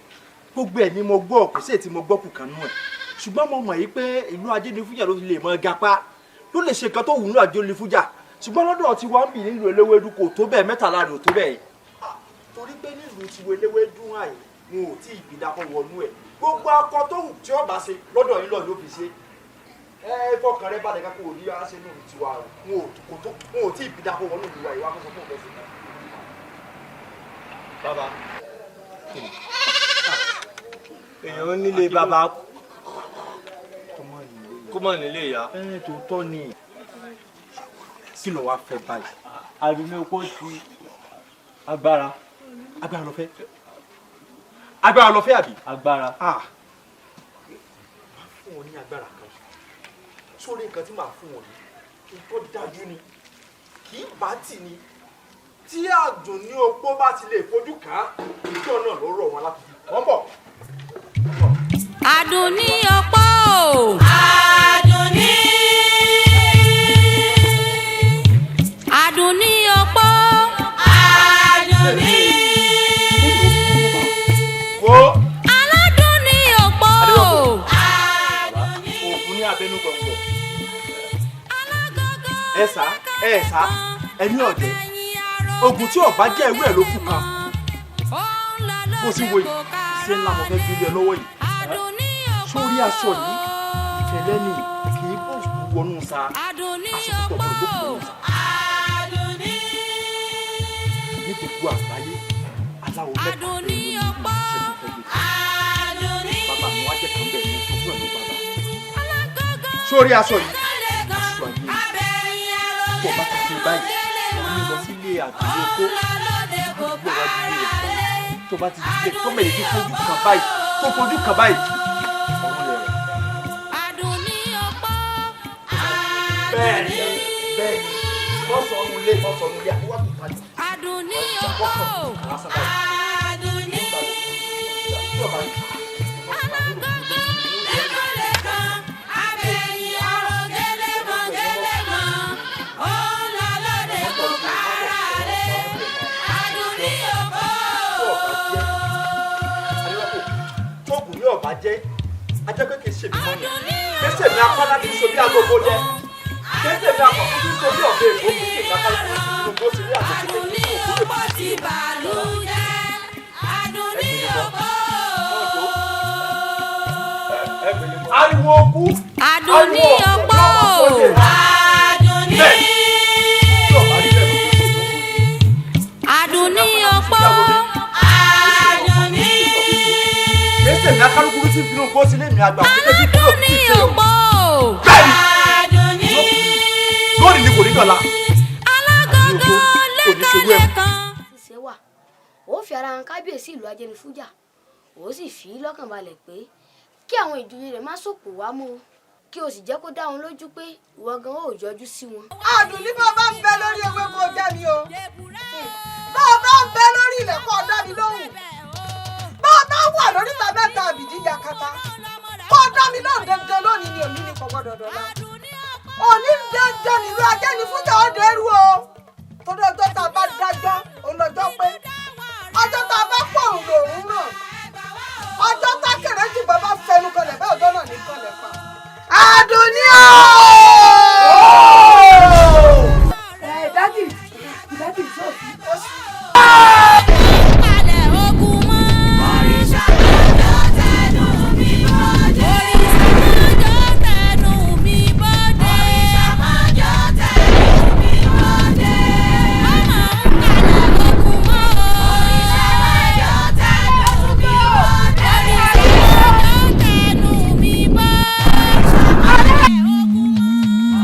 gbogbo ẹ̀ ni mo gbọ́, kò sí èyí tí mo gbọ́ kù kan nú ẹ̀. Ṣùgbọ́n mo mọ̀ yìí pé ìlú Ajénifújà ló lè mọ gapá, ló lè ṣe nǹkan tó wù ní Ajénifújà, ṣùgbọ́n lọ́dọ̀ tí wọ́n ń bì nílùú Eléwédú kò tó bẹ́ẹ̀, mẹ́tàlá rẹ̀ ò tó bẹ́ẹ̀. Torí pé nílùú tiwo Eléwédú àyè Wọn ò tí ì bí dákọ̀ wọnú ẹ̀. Gbogbo akọ tó wù tí ọba ṣe lọ́dọ̀ yín lọ yóò fi ṣe. Ẹ fọkàn rẹ balẹ̀ kákó òní á ṣe nù tiwa o. Wọn ò tí ì bí dákọ̀ wọnú ìlú wa ìwà kó sọ fún òun fẹ́ ṣe. Bàbá, èèyàn nílé bàbá kó mọ̀ nílé ìyá. Ẹ tòótọ́ ni, kí ló wá fẹ́ báyìí? Àdùnní okó ti agbára. Agbára ló fẹ́? Agbára ló fẹ́ àbí? Agbára. Ah, máa fún ọ ní agbára kan sórí nǹkan tí màá fún ọ yìí tó dájú ni, kì í bá tì ní tí Àdùnní opó bá ti lè fojú kàn án, ìjọ náà ló rọ̀ wọn láti fi wọ́n bọ̀. Àdùnní opó. Àdùnní. Àdùnní opó. Àdùnní. Wo. Aládùnní opó. Òògùn ní abẹnú gbọ̀ngbọ̀. Ẹ sá ẹ sá ẹni ọ̀jẹ̀ oògùn tí ọba jẹ́ ewé ẹ̀ ló kù kan. Bó sì wo yìí, iṣẹ́ ńlá mo fẹ́ gbé lé ẹ lọ́wọ́ yìí. Sórí aṣọ yìí, ìfẹ̀lẹ́ ni, kì í bọ̀ wọnú sa aṣọ púpọ̀ bọ̀ ló kù wọnú sa. Ní gbogbo àgbáyé, aláwo mẹ́ta péré ló ní iṣẹ́ tó fẹ́ gbé. Bàbá mi wá jẹ́ kan bẹ́ẹ̀ ní sọ fún ẹ̀ ló bàbá. Sórí aṣọ yìí, aṣọ ayé mi tó bá ti fi báyìí, wọ́n ní lọ sílé àdúgbò kó àdúgbò wájú ilé rẹ̀. Tó bá ti di tó mẹ̀lẹ́ tí fojú kan báyìí, tó fojú kan báyìí, ọ̀run lẹ̀ rẹ̀. Bẹ́ẹ̀ni bẹ́ẹ̀ni, wọ́n sọ ọ́nù ilé, wọ́n sọ ọ́nù ilé àbúwá tó tajà. Àdùnní opó. Àdùnní. Tóògùn ní ọ̀bá jẹ́ ajẹ́ pé kì í ṣe mi mọ́ni, kì í ṣe mi akọ́lá tí ń so bí agogo jẹ́, kì í ṣe mi akọ̀kọ́ tí ń so bí ọ̀bẹ èbó, kì í ṣe mi akọ́lá tí ń so bí òkú lè Ti bàlújẹ́. Àdùnní opó. Ariwo okú. Àdùnní opó. Àdùnní. Àdùnní opó. Àdùnní. Kì í ṣe mi akálukú tí ń finú kó sílé mi àgbà kí lè fi Àdùnní opó. Bẹ́ẹ̀ni. Lónìí ni kò ní dọ̀la. Alágógó Kò ní ṣerú ẹ̀. Ṣe wà ó fi ara hàn kábíyèsí ìlú ajẹnifújà, ó sì fi í lọ́kàn balẹ̀ pé kí àwọn ìjòyè rẹ̀ má sòpò wá mọ́ o, kí o sì jẹ́ kó dá wọn lójú pé ìwọ gan ó yọjú sí wọn. Àdùnní, bá bá ń bẹ lórí ewé kó jẹ́ mi o, bá bá ń bẹ lórí ilẹ̀ kó dá mi lóhùn, bá bá wà lóríta mẹ́ta àbìdí yakata kó dá mi lóhùn dandan lónìí ni, òní ni kò gbọdọ̀ dọ̀la. Òní dandan nílùú ajẹ́nifújà ó dẹ́rù o, torí ọjọ́ tá a bá dájọ́ òun lọ́jọ́ pé, ọjọ́ tá a bá pọ̀ òun lòún náà, ọjọ́ tá kẹrẹ́ jù bá bá fẹnu kanlẹ̀ bẹ́ẹ̀, ọjọ́ náà ní kanlẹ̀ pa. Àdùnní o. Ẹ dájì dájì sọ́ọ̀sì. Palẹ̀ ogun mọ́. Òrìṣà mọ́jọ́ tẹnu mi bọ́dé. Òrìṣà mọ́jọ́ tẹnu mi bọ́dé. Òrìṣà mọ́jọ́ tẹnu mi bọ́dé. Ọmọ ń palẹ̀ ogun mọ́. Òrìṣà mọ́jọ́ tẹnu mi bọ́dé. Òrìṣà mọ́jọ́ tẹnu mi bọ́dé. Palẹ̀ ogun mọ́.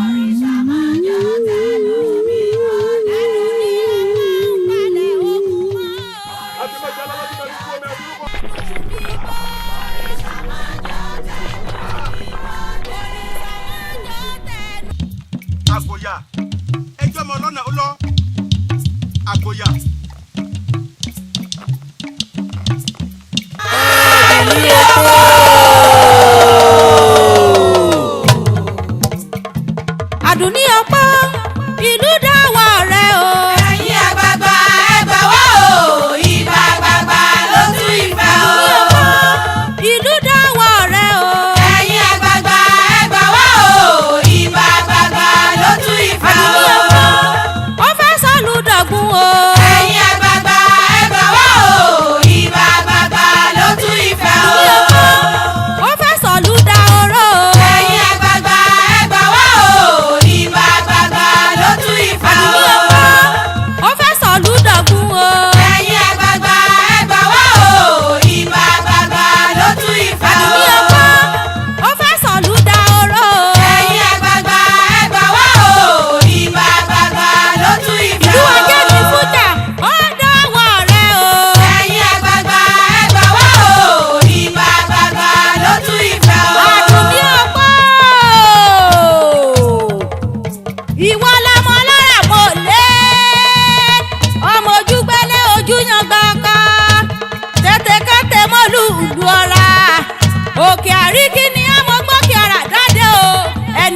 Òrìṣà mọ́jọ́ tẹnu mi bọ́dé. Palẹ̀ ogun mọ́. Àgòyà, ẹjọ́ ọmọ ọlọ́nà ó lọ àgòyà. Àdùnní opó, ìlú dáwọ́ rẹ o. Ẹ̀yin àgbààgbà, ẹ gbà wá o, ìbà àgbààgbà ló tú ìfẹ́ o. Ìlú dáwọ́ rẹ o. Ẹ̀yin àgbààgbà, ẹ gbà wá o, ìbà àgbààgbà ló tú ìfẹ́ o. Àdùnní opó, ó fẹ́ sọ́lù dọ̀gún o. Ẹ̀yin àgbààgbà, ẹ gbà wá o, ìbà àgbààgbà ló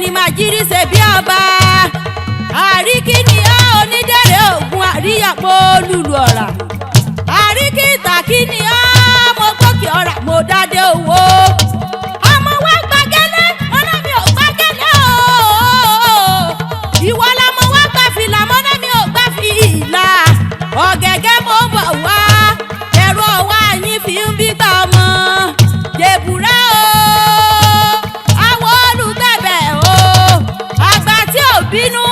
Ẹni máa jírí ṣe bí ọba. Àríkí ni ó onídẹ̀rẹ̀ ògùn àríyàpọ̀ lùlù ọ̀rà. Àríkí ìtàkí ni ó mo gòkè ọ̀rà mo dádé owó. Ọmọ wa gbàgẹ́lẹ́ mọ́nà mi ò gbàgẹ́lẹ́ ooo. Ìwọ lọmọ wa gbà fìlà mọ́nà mi ò gbà fìlà. Ọ̀gẹ̀gẹ̀ mo bọ̀ wá ẹ̀rọ ọ̀wá yín fi ń bí gbà ọmọ. Jèbùrẹ́ o, àwọn olùgbẹ̀bẹ̀ o, àgbà tí ò bínú